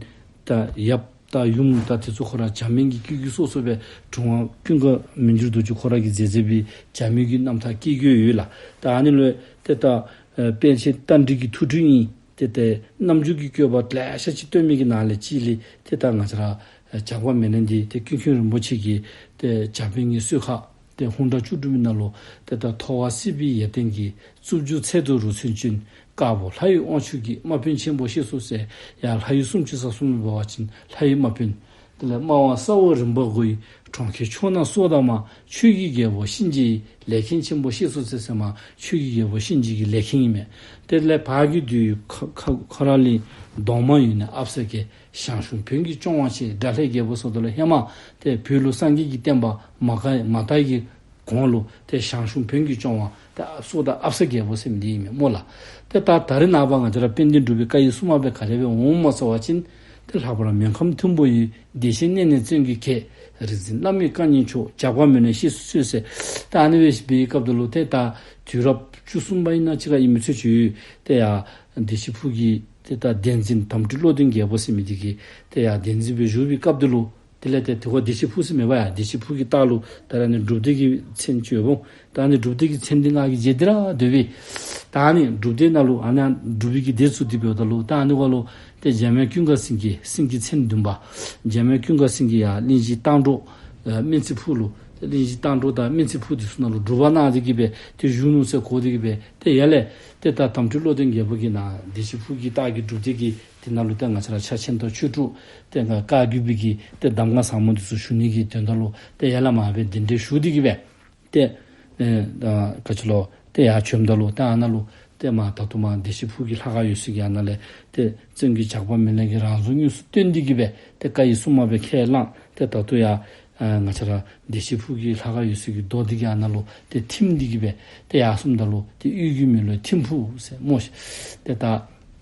ད་ཡབ་ད་ཡུམ་ད་དེ་ཚུ་ཁོ་ར་བྱམས་སྙིང་གི་སྐྱེ་རྒྱུད་སོ་སོ་སྦེ་དྲུང་པ་ཀུན་དགའ་མི་འགྱུར་རྡོ་རྗེ་ཁོ་ར་གིས་མཛད་མཛད་པའི་བྱམས་སྙིང་གི་རྣམ་ཐར་སྐྱེ་རྒྱུད་ཡོད་ལགས། ད་ཨ་ནི་ལུ་ཏེ་ད་ཨེ་པཎ་ཆེན་རྟ་མགྲིན་གྱི་ཐུགས་སྤྲུལ་ཨིན། ཏེ་ཏེ་རྣམ་འགྱུར་གྱི་བཀོད་པ་ལེ་ཤ་ཅིག་སྟོན་མི་གི་ནང་ལས་གཅིག་ལས་ཏེ་ད་ང་བཅས་ར་ཨེ་ཇག་པ་མེ་ལེན་འདི་ཏེ་ཀུན་མཁྱེན་རིན་པོ་ཆེ་གིས་ཏེ་ཇག་པའི་གི་གསོལ་ཁ་ཏེ་ཧཱུྃ་སྒྲ་བཅུ་དྲུག་མའི་ནང་ལུ་ཏེ་ད་ཐོ་བ་སྲིད་པའི་ཡོན་ཏན་གྱི། རྩུབ་འགྱུར་ཚད་དུ་རུ་མཚོན་ཅན། དཀར་པོ་ལྷ་ཡི་དབང་ཕྱུག་གི། དམག་དཔོན་ཆེན་པོ་གཤེགས་སུ་གསོལ། ཡར་ལྷ་ཡུལ་སུམ་ཅུ་རྩ་གསུམ་ལུ་འབད་བ་ཅིན་ལྷ་ཡི་དམག་དཔོན། དེ་ལས་དམག་དབང་ས་འོག་རིམ་པ་དགུའི། གྲོང་ཁྱེར་ཕྱོགས་རྣམས་སྲོག་དང་མ། ཆོས་ཀྱི་རྒྱལ་པོ་གཤིན་རྗེ་ཡི། ལས་མཁན་ཆེན་པོ་གཤེགས་སུ་གསོལ་ཟེར་མར་ཆོས་ཀྱི་རྒྱལ་པོ་གཤིན་རྗེ་གི་ལས་མཁན་ཨིན་མས། དེ་ལས་བར་གྱི་བདུད་ཁ་ཁ་ཁ་ར་ལི་གདོང་དམར་ཡུལ་ནས་ཨབ་སེ་གེ། ཞང་ཞུང་བོན་གྱི་སྐྱོང་བ་ཆེ། དགྲ་ལྷའི་རྒྱལ་པོ་སོགས་དེ་ལུ་ཧེ་མ་ཏེ་བོད་ལུ་སངས་རྒྱས་ཀྱི་བསྟན་པ་མ་ག་མ་དར་གྱི་གོང་ལུ་ཏེ་ཞང་ཞུང་བོན་གྱི་སྐྱོང་བ་ཏེ་སོགས་དང་ཨབ་སེ་རྒྱལ་པོ་ཟེར་མི་འདི་ཨིན་མས་སྨོ་ལགས། ཏེ་ད་ད་རེས་ནངས་པ་ང་བཅས་ར་དཔལ་ལྡན་འབྲུག་པའི་བཀའ་ཡི་སྲུང་མ་སྦེ་ག་དེ་སྦེ་འོངམ་སྨོ་ཟེར་བ་ཅིན་ཏེ་ལྷག་པར་མོན་ཁམས་མཐོན་པོ་ཡི། བདེ་ཆེན་གནས་ནས་བཙན་གྱིས་ཁྱེད། རིག་འཛིན་བླ་མའི་བཀའ་ཉན་མཆོག། ཇག་པ་མེ་ལེན་གཤེགས་སུ་གསོལ་ཟེར། ད་ཨ་ནི་སྦེ་འབད་བའི་སྐབས་དེ་ལུ་ཏེ་ད་དུས་རབས་བཅུ་གསུམ་པ་ཨིན་ན་ཅི་ག་ཨིན་མི་ཚུ་ཅིག་ཡོད། ཏེ་ཡར་བདེ་ཆེན་ཕུག་གི་ཏེ་ད་གདན་འཛིན་དམ་སྤྲུལ་བློ་ལྡན་རྒྱལ་པོ་ཟེར་མི་འདི་གིས་ཏེ་ཡར་གདན་འཛིན་སྦེ་བཞུགས་པའི་སྐབས་དེ་ལུ་དེ་ལས་ཏེ་དེ་ཁར་བདེ་ཆེན་ཕུག་ཟེར་མེད་པར་ཡར་བདེ་ཆེན་ཕུག་གི་ལྟག་ལུ་ད་ར་ཨ་ནི་སྒྲུབ་སྡེ་གི་མཚན་ཅིག་ཡོདཔ་འོང་། ད་ཨ་ནི་སྒྲུབ་སྡེ་གི་མཚན་འདི་ང་གིས་མཇལ་ཏེ་ར་སྡོད་པས། ད་ཨ་ནི་སྒྲུབ་སྡེ་ནང་ལུ་ཨ་ནི་སྒྲུབ་པའི་གི་སྡེ་ཚུ་འདི་འབདཝ་ད་ལུ་ད་ཨ་ནི་ཁར་ལུ་ཏེ་འཇམ་དབྱངས་ཀུན་དགའ་སེང་གེ་སེང་གེ་མཚན་བདུན་པ་འཇམ་དབྱངས་ཀུན་དགའ་སེང་གེ་ཡར་གླིང་བཞི་སྟག་འབྲོག་ཨེ་སྨན་རྩི་ཕུག་ལུ་ཏེ་གླིང་བཞི་སྟག་འབྲོག་དང་སྨན་རྩི་ཕུག་འདི་ཚུ་ནང་ལུ་སྒྲུབ་པ་གནང་སྟེ་གི་སྦེ་ཏེ་བཞུགས་ནུག་ཟེར་གོ་སྟེ་གི་སྦེ་ཏེ་ཡར་ལས་ཏེ་ད་དམ་སྤྲུལ་བློ་ལྡན་རྒྱལ་པོ་གིས་ནཱ་བདེ་ཆེན་ཕུག་གི་ལྟག་གི་སྒྲུབ་སྡེ་གི་དེ་ནང་ལུ་ཏེ་ང་བཅས་ར་ཕྱག་ཆེན་དང་ཆོས་དྲུག་ཏེ་ང་བཀའ་བརྒྱུད་པའི་གི་ཏེ་གདམས་ངག་ཟབ་མོ་འདི་ཚུ་ཞུ་ནི་གི་དོན་དག་ལུ་ཏེ་ཡར་ལས་མར་སྦེ་གདན་འདྲེན་ཞུ་སྟེ་གི་སྦེ་ཏེ་ཨེ་ད་ག་ཅི་ལོ་ཏེ་ཡར་བྱོནམ་ད་ལུ་ཏེ་ཨ་ནཱ་ལུ་ཏེ་མར་ད་ལྟོ་མར་བདེ་ཆེན་ཕུག་གི་ལྷ་ཁང་ཡོད་ས་གི་ཨ་ནཱ་ལས་ཏེ་བཙན་གྱི་ཇག་པ་མེ་ལེན་གྱིས་རང་གཟུགས་དངོས་སུ་སྟོན་ཏེ་གི་སྦེ་ཏེ་བཀའ་ཡི་སྲུང་མ་སྦེ་ཁས་བླངས། ཏེ་ད་ལྟོ་ཡར་ཨ་ང་བཅས་ར་བདེ་ཆེན་ཕུག་གི་ལྷ་ཁང་ཡོད་ས་གི་རྡོ་འདི་གི་ཨ་ནཱ་ལུ་ཏེ་ཐིམ་སྟེ་གི་སྦེ་ཏེ་ཡར་སོངམ་ད་ལུ་ཏེ་གཡུས་ཀྱི་མིང་ལུ་ཐིམ་ཕུག་ཟེར་སྨོ་ཤིག། ཏེ་ད་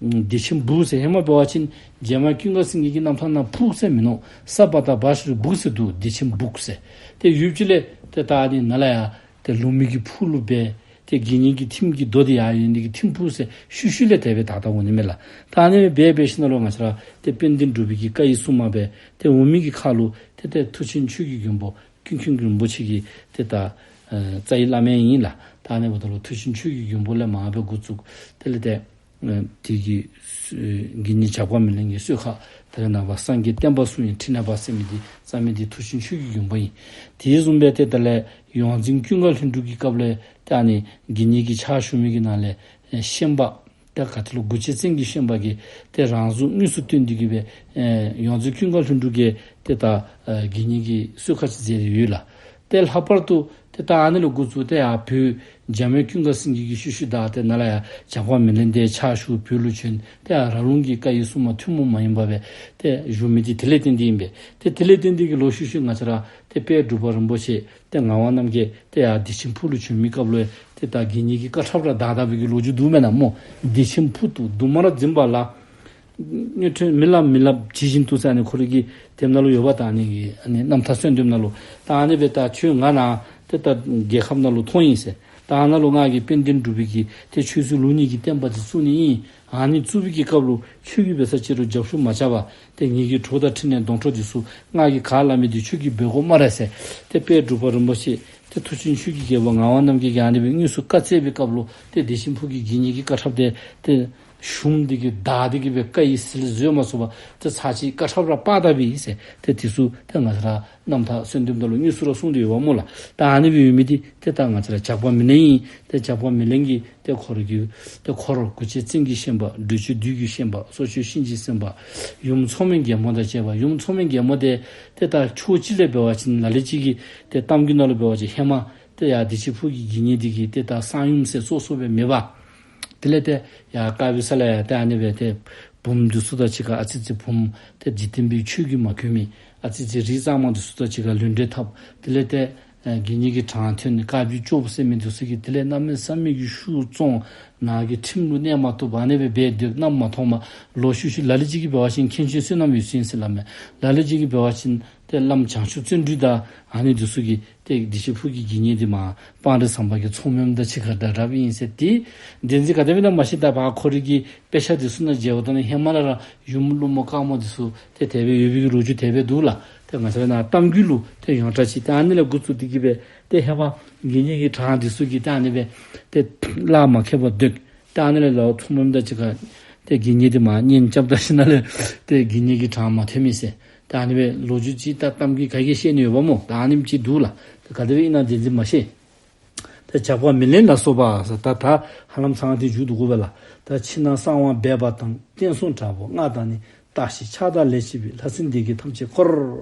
བདེ་ཆེན་སྦུག་ཟེར་ཧེ་མ་འབད་བ་ཅིན་འཇམ་དབྱངས་ཀུན་དགའ་སེང་གེ་གི་རྣམ་ཐར་ནང་ཕུག་ཟེར་མིན་ནུག། ས་པ་བཏགས་སྦ་ཞབས་ཀྱུ་སྦུག་ཟེར་འདུག། བདེ་ཆེན་སྦུག་ཟེར། ཏེ་ཡུདཔ་ཅིག་ལས་ཏེ་ད་ཨ་ནི་ནཱ་ལས་ཡར་ཏེ་ལུང་མའི་གི་ཕུག་ལུ་སྦེ་ཏེ་དགེ་བསྙེན་གྱི་ཐིམ་གྱི་རྡོ་འདི་ཡར་ཡོད་ནི་གི་ཐིམ་ཕུག་ཟེར་ཤུལ་ཤུལ་ལས་དེ་སྦེ་ད་ད་འོང་ནི་མས་ལགས། ད་ཨ་ནི་སྦེ་འབད་ཞིནམ་ལས་ང་བཅས་ར་ཏེ་དཔལ་ལྡན་འབྲུག་པའི་གི་བཀའ་ཡི་སྲུང་མ་སྦེ་ཏེ་འོང་མི་གི་ཁར་ལུ་ཏེ་ཏེ་མཐུ་ཆེན་ཆོས་ཀྱི་མགོན་པོ་ཀུན་མཁྱེན་རིན་པོ་ཆེ་གི་ཏེ་ད་ཨེ་རྩ་བའི་བླ་མ་ཨིན་ལགས། ད་ཨ་ནི་འབདཝ་ད་ལུ་མཐུ་ཆེན་ཆོས་ཀྱི་མགོན་པོ་ལས་མར་སྦེ་འགོ་བཙུགས། དེ་ལས་ཏེ་ཨེ་དེ་གི་ཨེ་དགེ་བསྙེན་ཇག་པ་མེ་ལེན་གྱི་གསོལ་ཁ་ད་རེས་ནངས་པ་སངས་རྒྱས་བསྟན་པ་སྲུང་བའི་ཕྲིན་ལས་པ་ཟེར་མི་འདི་རྩ་མི་འདི་མཐུ་ཆེན་ཆོས་ཀྱི་མགོན་པོ་ཨིན། དེ་བཟུམ་སྦེ་ཏེ་དེ་ལས་ཡོངས་འཛིན་ཀུན་དགའ་ལྷུན་གྲུབ་ཀྱི་སྐབས་ལས་ཏེ་ཨ་ནི་དགེ་བསྙེན་གྱི་ཕྱག་ཞུ་མི་གི་ནང་ལས་ཨེ་ཤན་པ་ཏེ་ག་ཏེ་ལུ་མགུ་ཅན་བཙན་གྱི་ཤན་པ་གིས་ཏེ་རང་གཟུགས་དངོས་སུ་སྟོན་ཏེ་གི་སྦེ་ཨེ་ཡོངས་འཛིན་ཀུན་དགའ་ལྷུན་གྲུབ་ཀྱིས་ཏེ་ད་ཨེ་དགེ་བསྙེན་གྱི་གསོལ་ཁ་ཅིག་མཛད་དེ་ཡོད་ལགས། ཏེ་ལྷག་པར་དུ་ཏེ་ད་ཨ་ནི་ལས་འགོ་བཙུགས་ཏེ་ཡར་བོད་འཇམ་དབྱངས་ཀུན་དགའ་སེང་གེ་གི་ཤུལ་ཤུལ་བདའ་སྟེ་ནཱ་ལས་ཡར་ཇག་པ་མེ་ལེན་འདི་ཕྱག་ཞུ་བོད་ལུ་བྱོན། ཏེ་ཡར་ར་ལུང་གི་བཀའ་ཡི་སྲུང་མ་ཐུན་མོང་མ་ཡིན་པ་སྦེ་ཏེ་བཞུགས་མི་འདི་དེ་ལས་བརྟེན་ཏེ་ཨིན་པས། ཏེ་དེ་ལས་བརྟེན་ཏེ་གི་ལོག་ཤུལ་ཤུལ་ང་བཅས་ར་ཏེ་དཔལ་འབྲུག་པ་རིན་པོ་ཆེ་ཏེ་ངག་དབང་རྣམ་རྒྱལ་ཏེ་ཡར་བདེ་ཆེན་ཕུག་ལུ་བྱོན་མི་སྐབས་ལུ་ཏེ་ད་དགེ་བསྙེན་གྱི་བཀའ་ཁྲབ་ར་བདའ་བདའ་བའི་གི་ལོ་རྒྱུས་འདུག་མེན་ན་སྨོ། བདེ་ཆེན་ཕུག་ཏུ་འདུག་མ་ར་འཛིན་པ་ལ། སྔོན་ཐོན་མི་སླབ་མི་སླབ་ཇི་བཞིན་དུ་ཟེར་ཨ་ནི་ཁོ་རའི་གི་དེབ་ནང་ལུ་ཡོདཔ་ད་ཨ་ནི་གི་ཨ་ནི་རྣམ་ཐར་གསོལ་འདེབས་ནང་ལུ། ད་ཨ་ནི་སྦེ་ད་ཁྱོད་ང་ནཱ་ཏེ་ད་རྒྱལ་ཁབ་ནང་ལུ་ཐོན་ཡི་ཟེར། ད་ཨ་ནཱ་ལུ་ང་གིས་དཔལ་ལྡན་འབྲུག་པའི་གི་ཏེ་ཆོས་སྲིད་ལུགས་གཉིས་ཀྱི་བསྟན་པ་འདི་བཙུགས་ནི་ཨིན། ཨ་ནི་བཙུགས་པའི་གི་སྐབས་ལུ་ཁྱོད་ཀྱིས་འབད་ས་ཅིག་རུང་རྒྱབ་བཤུད་མ་རྐྱབ་པར་ཏེ་ངེ་གི་གྲོགས་དང་འཕྲིན་ལས་གདོང་གྲོགས་འདི་ཚུ་ང་གིས་ག་སླབ་མི་འདི་ཁྱོད་ཀྱིས་འབད་དགོ་སྨ་རེ་ཟེར། ཏེ་དཔལ་འབྲུག་པ་རིན་པོ་ཆེ་ཏེ་མཐུ་ཆེན་ཆོས་ཀྱི་རྒྱལ་པོ་ངག་དབང་རྣམ་རྒྱལ་གྱིས་ཨ་ནི་སྦེ་དངོས་སུ་བཀའ་སྩལ་བའི་སྐབས་ལུ་ཏེ་བདེ་ཆེན་ཕུག་གི་དགེ་བསྙེན་གྱི་བཀའ་ཁྲབ་དེ་ཏེ་ཞུམ་སྟེ་གི་འདར་ཏེ་གི་སྦེ་བཀའ་ཡི་ཟིལ་བཟོད་མ་ཚུགས་པར་ཏེ་ཚར་གཅིག་བཀའ་ཁྲབ་ར་སྤར་ད་པས་ཟེར། ཏེ་དེ་ཚུ་ཏེ་ང་བཅས་ར་རྣམ་ཐར་གསོལ་འདེབས་ནང་ལུ་དངོས་སུ་ར་གསུངས་ཏེ་ཡོདཔ་སྨོ་ལགས། ད་ཨ་ནི་སྦེ་ཡོད་མི་འདི་ཏེ་ད་ང་བཅས་ར་ཇག་པ་མེ་ལེན་ཨིན། ཏེ་ཇག་པ་མེ་ལེན་གྱི་ཏེ་འཁོར་གྱི་ཏེ་འཁོར་དགུ་བཅུ་བཙན་གྱི་བཤན་པ། འགྲོས་ཆོས་བདུད་ཀྱི་བཤན་པ། སྲོག་ཆོས་གཤིན་རྗེའི་བཙན་པ། ཡུམ་མཚོ་སྨན་རྒྱལ་མོ་དང་བཅས་པ། ཡུམ་མཚོ་སྨན་རྒྱལ་མོ་དེ་ཏེ་ད་ཕྱོགས་གཅིག་ལས་འབད་བ་ཅིན་ལ་ལུ་ཅིག་གིས་ཏེ་གཏམ་རྒྱུད་ནང་ལུ་འབད་བ་ཅིན་ཧེ་མ་ཏེ་ཡར་བདེ་ཆེན་ཕུག་གི་དགེ་བསྙེན་འདི་གིས་ཏེ་ད་གསང་ཡུམ་ཟེར་སོ་སོ་སྦེ་མེད་པར། དེ་ལས་ཏེ་ཡར་དཀར་སྦིས་ས་ལས་ཡར་ཏེ་ཨ་ནི་སྦེ་ཏེ་བུམོ་འདི་ཚུ་དང་གཅིག་ཁར་ཨ་ཙི་ཙི་བུམོ་ཏེ་འཇིག་རྟེན་པའི་ཆོས་ཀྱིས་མ་གོས་མི་ཨ་ཙི་ཙི་རིགས་གཙང་མ་འདི་ཚུ་དང་གཅིག་ཁར་ལུས་འབྲེལ་འཐབ། དེ་ལས་ཏེ་ཨེ་དགེ་བསྙེན་གྱི་གྲངས་ཐོན་ནི་དཀར་སྦིས་སྐྱོབ་ཟེར་མི་འདི་ཚུ་གིས་དེ་ལས་གནམ་མེད་ས་མེད་ཀྱི་ཤུགས་བཙོང་། ནང་གི་ཁྲིམས་ལུ་གནས་མ་བཏུབ་པར་ཨ་ནི་སྦེ་འབད་སྡོད། གནམ་མ་མཐོངམ་ལོག་ཤུལ་ཤུལ་ལ་ལུ་ཅིག་གིས་འབད་བ་ཅིན་མཁན་ཆེན་བསོད་ནམས་འོད་ཟེར་ཨིན་ཟེར་སླབ་མས། ལ་ལུ་ཅིག་གིས་འབད་བ་ཅིན་ཏེ་བླམ་བྱང་ཆུབ་བརྩོན་འགྲུས་དང་ཨ་ནི་འདི་ཚུ་གིས་ཏེ་བདེ་ཆེན་ཕུག་གི་དགེ་བསྙེན་འདི་མར་སྤང་རི་ཟམ་པ་གི་མཚོ་སྨནམ་དང་གཅིག་ཁར་འདྲ་འདྲཝ་ཨིན་ཟེར། ཏེ་བདེན་འཛིན་ག་དེ་སྦེ་ཨིན་ན་མ་ཤེས། ད་ཕར་ཁོ་རའི་གི་དཔེ་ཆ་འདི་ཚུ་ནང་མཇལཝ་ད་ནི་ཧེ་མ་ལས་ར་ཡུམ་ཀླུ་མོ་དཀར་མོ་འདི་ཚུ་ཏེ་དེ་སྦེ་ཡོད་པའི་གི་ལོ་རྒྱུས་དེ་སྦེ་འདུག་ལགས། ཏེ་ང་བཅས་ནཱ་གཏམ་རྒྱུད་ལུ་ཏེ་ཡོངས་གྲགས་ཅིག། ཏེ་ཨ་ནི་ལས་འགོ་བཙུགས་ཏེ་གི་སྦེ་ཏེ་ཧེ་མ་དགེ་བསྙེན་གྱི་གྲངས་འདི་ཚུ་གིས་ཏེ་ཨ་ནི་སྦེ་ཏེ་ལག་མ་ཁེལ་བར་སྡོད། ཏེ་ཨ་ནི་ལས་ལོག་མཚོ་སྨནམ་དང་གཅིག་ཁར་ཏེ་དགེ་བསྙེན་འདི་མར་གཉེན་རྐྱབ་ད་ཞིནམ་ལས་ཏེ་དགེ་བསྙེན་གྱི་གྲངས་མ་ཐོན་མི་ཟེར། ཏེ་ཨ་ནི་སྦེ་ལོ་རྒྱུས་ཅིག་ད་གཏམ་རྒྱུད་ག་གིས་བཤད་ནི་ཡོདཔ་སྨོ། ད་ཨ་ནེམ་ཅིག་འདུག་ལགས། ཏེ་ག་དེ་སྦེ་ཨིན་ན་བདེན་འཛིན་མ་ཤེས། ད་ཇག་པ་མེ་ལེན་ལ་སོགས་པ་ཟེར་ད་ད་ཧ་ལམ་ཚང་སྟེ་མཇུག་བསྡུ་དགོ་པས་ལགས། ད་ཕྱི་ནང་གསང་བ་སྦས་པ་དང་། བསྟན་སྲུང་དྲག་པོ་ལྔ་དང་ནི། བརྟག་ཞིབ་ཕྱག་དང་ལས་བྱེད་པའི། ལྷ་སྲིན་སྡེ་བརྒྱད་ཐམས་ཅད་འཁོར་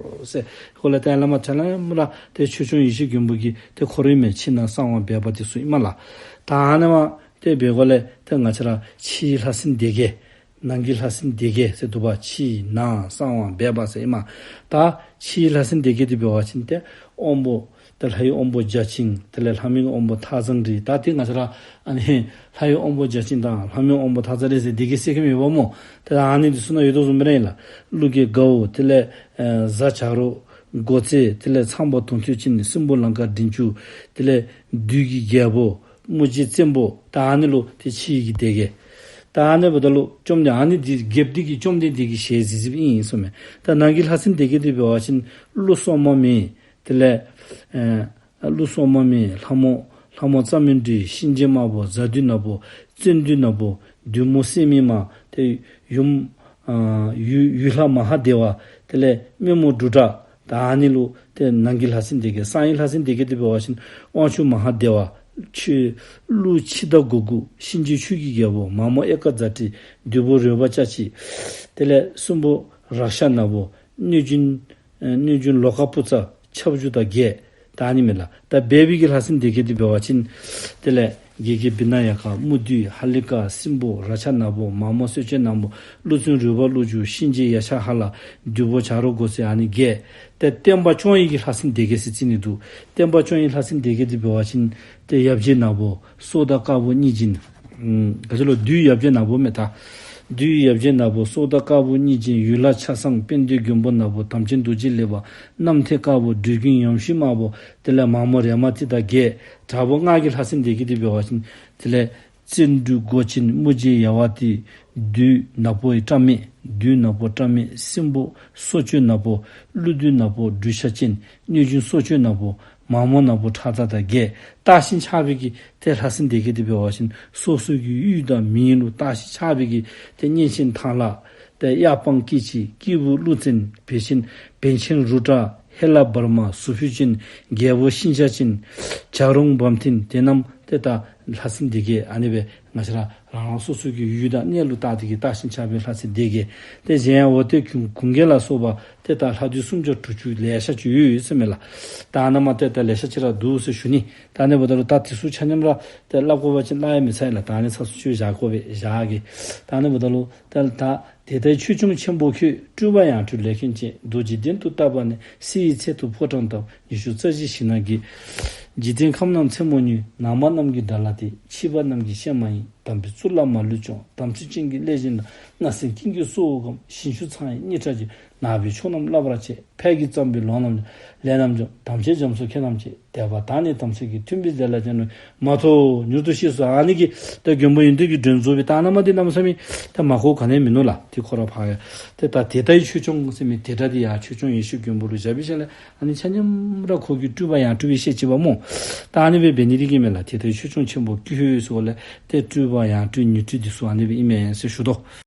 ཟེར། ཁོ་ལས་ཏེ་བླ་མ་ཁྲ་ལམ་ར་ཏེ་ཆོས་སྐྱོང་ཡེ་ཤེས་མགོན་པོ་གི་ཏེ་འཁོར་ཨིན་མས། ཕྱི་ནང་གསང་བ་སྦས་པ་འདི་ཚུ་ཨིན་མས་ལགས། ད་ཨ་ནི་མ་ཏེ་འབད་དགོ་ལས་ཏེ་ང་བཅས་ར་ཕྱིའི་ལྷ་སྲིན་སྡེ་བརྒྱད་ནང་གི་ལྷ་སྲིན་སྡེ་བརྒྱད་ཟེར་འདུག་པ། ཕྱི་ནང་གསང་བ་སྦས་པ་ཟེར་ཨིན་མས། ད་ཕྱིའི་ལྷ་སྲིན་སྡེ་བརྒྱད་འདི་འབད་བ་ཅིན་ཏེ་དབང་པོ་ཏེ་ལྷའི་དབང་པོ་བརྒྱ་བྱིན། དེ་ལས་ལྷ་མིན་དབང་པོ་ཐགས་བཟང་རི། ད་ཏེ་ང་བཅས་ར་ཨ་ནི་ལྷའི་དབང་པོ་བརྒྱ་བྱིན་དང་ལྷ་མིན་དབང་པོ་ཐགས་བཟང་རི་ཟེར་སྡེ་བརྒྱད་ཟེར་གི་མེད་པ་སྨོ། ཏེ་ཨ་ནི་འདི་ཚུ་ནང་ཡོད་དོ་བཟུམ་སྦེ་ར་ཨིན་ལགས། ཀླུ་རྒྱལ་དགའ་བོ། དེ་ལས་ཨེ་གཟའ་བྱ་རོག་མགོ་རྩེ། དེ་ལས་ཚངས་པ་དུང་ཐོད་ཅན། སྲིན་པོ་ལང་ཀ་མགྲིན་བཅུ། དེ་ལས་བདུད་ཀྱི་རྒྱལ་པོ་དམུ་རྗེ་བཙན་པོ། ད་ཨ་ནི་ལུ་ཏེ་ཕྱི་ཡི་གི་སྡེ་བརྒྱད། ད་ཨ་ནི་འབདཝ་ད་ལུ་བཅོམ་ལྡན་ཨ་ནི་འདི་བརྒྱད་འདི་གིས་བཅོམ་ལྡན་འདས་ཀྱི་ཞལ་གཟིགས་གཟིགསཔ་ཨིན་གསུངམ་མས། ད་ནང་གི་ལྷ་སྲིན་སྡེ་བརྒྱད་འདི་འབད་བ་ཅིན་ཀླུ་སོག་མ་མེ། དེ་ལས་ཨེ་ཀླུ་སོག་མ་མེ། ལྷ་མོ་ལྷ་མོ་རྩྭ་མོ་འབྲི། གཤིན་རྗེ་དམར་པོ། གཟའ་བདུད་ནག་པོ། བཙན་བདུད་ནག་པོ། བདུད་མོ་སྲེད་མེད་མ། ཏེ་ཡུམ་ཨ་ཡུལ་ཡུལ་ལྷ་མ་ཧཱ་དེ་བ། དེ་ལས་སྨན་མོ་འབྲུག་སྒྲ། ད་ཨ་ནི་ལུ་ཏེ་ནང་གི་ལྷ་སྲིན་སྡེ་བརྒྱད། གསང་བའི་ལྷ་སྲིན་སྡེ་བརྒྱད་འདི་འབད་བ་ཅིན་དབང་ཕྱུག་མ་ཧཱ་དེ་བ། ཆོས་ཀླུ་འཆི་བདག་མགོ་དགུ། གཤིན་རྗེ་ཆོས་ཀྱི་རྒྱལ་པོ། མ་མོ་ཨེ་ཀ་ཛ་ཊི། བདུད་པོ་རོལ་པ་ལྕགས་ཀྱི། དེ་ལས་སྲིན་པོ་རཀྵ་ནག་པོ། གནོད་སྦྱིན་ཨེ་གནོད་སྦྱིན་ལོ་ཀ་པུ་ཙ། ཁྱབ་འཇུག་དང་བརྒྱད། ད་ཨ་ནི་མས་ལགས། ད་སྦས་པའི་གི་ལྷ་སྲིན་སྡེ་བརྒྱད་འདི་འབད་བ་ཅིན་དེ་ལས་གེ་གེ་བི་ན་ཡ་ཀ། དམུ་བདུད། ཧ་ལི་ཀ། སྲིན་པོ་རཀྵ་ནག་པོ། མ་མོ་གསོད་བྱེད་ནག་མོ། ཀླུ་བཙན་རོལ་པ་ཀླུ་བཅུ། གཤིན་རྗེ་ཡ་ཤ་ཧ་ལ། བདུད་པོ་བྱ་རོག་མགོ་རྩེ། ཨ་ནི་བརྒྱད། ཏེ་བསྟན་པ་སྐྱོང་བའི་གི་ལྷ་སྲིན་སྡེ་བརྒྱད་ཟེར་རྩི་ནི་འདུག། བསྟན་པ་སྐྱོང་བའི་ལྷ་སྲིན་སྡེ་བརྒྱད་འདི་འབད་བ་ཅིན་ཏེ་ཡབ་རྗེ་ནག་པོ། སྲོག་བདག་དཀར་པོ་གཉིས་སྦྱིན། ཨམ་ག་ཅི་ལོ། བདུད་ཡབ་རྗེ་ནག་པོ་མས་ད། བདུད་ཡབ་རྗེ་ནག་པོ། སྲོག་བདག་དཀར་པོ་གཉིས་སྦྱིན། ཡུལ་ལྷ་ཆ་ཚང་། དཔལ་ལྡན་མགོན་པོ་ནག་པོ། དམ་ཅན་རྡོ་རྗེ་ལེགས་པ། གནམ་ཐེལ་དཀར་པོ། སྦྲུལ་གྱི་ཡམ་ཤིང་དམར་པོ། དེ་ལས་མ་མོ་རེ་མ་ཏི་དང་བརྒྱད། དྲག་པོ་ལྔ་གི་ལྷ་སྲིན་སྡེ་བརྒྱད་འདི་འབད་བ་ཅིན་དེ་ལས་བཙན་འབྲུག་མགོ་ཅན། དམུ་རྗེ་ཡ་ཝ་ཏི། བདུད་ནག་པོ་ཡི་སྐྲ་མེད། བདུད་ནག་པོ་སྐྲ་མེད། སྲིན་པོ་སྲོག་གཅོད་ནག་པོ། ཀླུ་བདུད་ནག་པོ་སྦྲུལ་ཤ་ཅན། གནོད་སྦྱིན་སྲོག་གཅོད་ནག་པོ། མ་མོ་ནག་པོ་ཁྲག་འཛག་དང་བརྒྱད། བརྟག་ཞིང་འཆགས་པའི་གི་ཏེ་ལྷ་སྲིན་སྡེ་བརྒྱད་འདི་འབད་བ་ཅིན་སོ་སོ་གི་ཡུལ་དང་མིང་ལུ་བརྟག་ཞིང་འཆགས་པའི་གི་ཏེ་གཉན་ཆེན་ཐང་ལྷ། ཏེ་གཡའ་སྤང་སྐྱིད་ཆེན། སྐྱེས་བུ་ཀླུ་བཙན། བན་ཆེན་རུ་དྲ། ཧེ་ལ་བར་མ། ཟུར་ཕུད་ཅན། རྒྱལ་པོ་ཤིང་བྱ་ཅན། བྱ་རུང་བམ་ཐེན། དེ་རྣམས་ཏེ་ད་ལྷ་སྲིན་སྡེ་བརྒྱད་ཨ་ནི་སྦེ་ང་བཅས་ར་རང་རང་སོ་སོ་གི་ཡུལ་དང་གནས་ལུ་བརྟག་སྟེ་གི་བརྟག་ཞིང་འཆགས་པའི་ལྷ་སྲིན་སྡེ་བརྒྱད། ཏེ་གཞན་ཡང་འོ་ཏེ་གུང་གུང་རྒྱལ་ལ་སོགས་པ་ཏེ་ད་ལྷ་བདུད་སུམ་བརྒྱ་དྲུག་ཅུ་ལེ་ཤ་ཅིག་ཡོད་ཡོད་ཟེར་མས་ལགས། ད་ཨ་ནཱ་མ་ཏེ་ད་ལེ་ཤ་ཅིག་ར་འདུག་ཟེར་ཞུ་ནི། ད་ཨ་ནི་འབདཝ་ད་ལུ་ད་དེ་ཚུ་ཆ་མཉམ་ར་ཏེ་སླབ་དགོ་པ་ཅིན་སླབ་ཡང་མི་ཚར་ལགས། ད་ཨ་ནི་ཚར་སུ་ཅིག་བཞག་དགོ་པས་བཞག་གེ། ད་ཨ་ནི་འབདཝ་ད་ལུ་ད་ད་དེ་ལྟར་ཆོས་སྐྱོང་ཆེན་པོ་ཁྱོད། སྤྲུལ་པ་ཡང་སྤྲུལ་ལས་མཁན་ཅན། རྡོ་རྗེ་གདན་དུ་བཏགས་པ་ནི། བསིལ་བའི་ཚལ་དུ་ཕོ་བྲང་བཏབ། ཉི་ཤུ་རྩ་བཞི་ཞིང་རྣམས་ཀྱི། འཇིག་རྟེན་ཁམས་རྣམས་མཚན་མོ་ཉིད། ནང་པ་རྣམས་ཀྱི་དགྲ་ལྷ་སྟེ། ཕྱི་པ་རྣམས་ཀྱི་གཤེད་མ་ཡིན། དམ་པའི་གཙུག་ལག་མ་ལུས་སྐྱོང་། དམ་ཚིག་ཅན་གྱི་སླད་བཞིན་དུ། རྣ་སེན་ཀུན་གྱི་སྲོག་འོད་འགམ། ཞིང་བཅུ་ཚངས་དབྱིངས་སྙིང་ཁྲག་གིས། ནག་པོའི་ཕྱོགས་རྣམས་བརླག་པར་བྱེད། ཕས་ཀྱི་བརྩམས་པའི་ལོང་རྣམས་ཀྱང་། ལས་རྣམས་ཀྱང་དམ་ཅན་རྒྱ་མཚོ་ཁྱེད་རྣམས་ཀྱི། དད་པ་དང་ནི་དམ་ཚིག་གིས། མཐུན་པའི་རྫས་ལ་སྦྱར་ནས། མ་ཐོགས་མྱུར་དུ་གཤེགས་སུ། ཨ་ནི་གི་ད་མགོན་པོ་ཡོན་ཏན་གྱི་སྒྲོན་རྫོགས་པའི་ད་ཨ་ནཱ་མ་འདི་གནམ་མེད་ས་མེད་ད་མ་གོ་ག་ནི་མིན་ནུག་ལགས། དེ་ཁོ་ར་ཕར་ཡ་དེ་ད་དེ་ལྟའི་ཆོས་སྐྱོང་ཟེར་མི་དེ་འདྲ་དེ་ཡང་ཆོས་སྐྱོང་ཡེ་ཤེས་མགོན་པོ་ལུ་བཞག་པའི་ཤུལ་ལས་ཨ་ནི་ཆ་མཉམ་ར་ཁོ་གི་སྤྲུལ་པ་ཡང་སྤྲུལ་པའི་ཤེས་བྱེད་པ་སྨོ། ད་ཨ་ནི་སྦེ་འབད་ནི་འདི་གིས་མས་ལགས། དེ་ལྟའི་ཆོས་སྐྱོང་ཆེན་པོ་ཀུན་ལྷོད་ཟེར་བ་ལས་ཏེ་སྤྲུལ་པ་ཡང་སྤྲུལ་ཉིང་སྤྲུལ་འདི་ཚུ་ཨ་ནི་སྦེ་ཨིན་མས་ཟེར་ཞུ་དོ།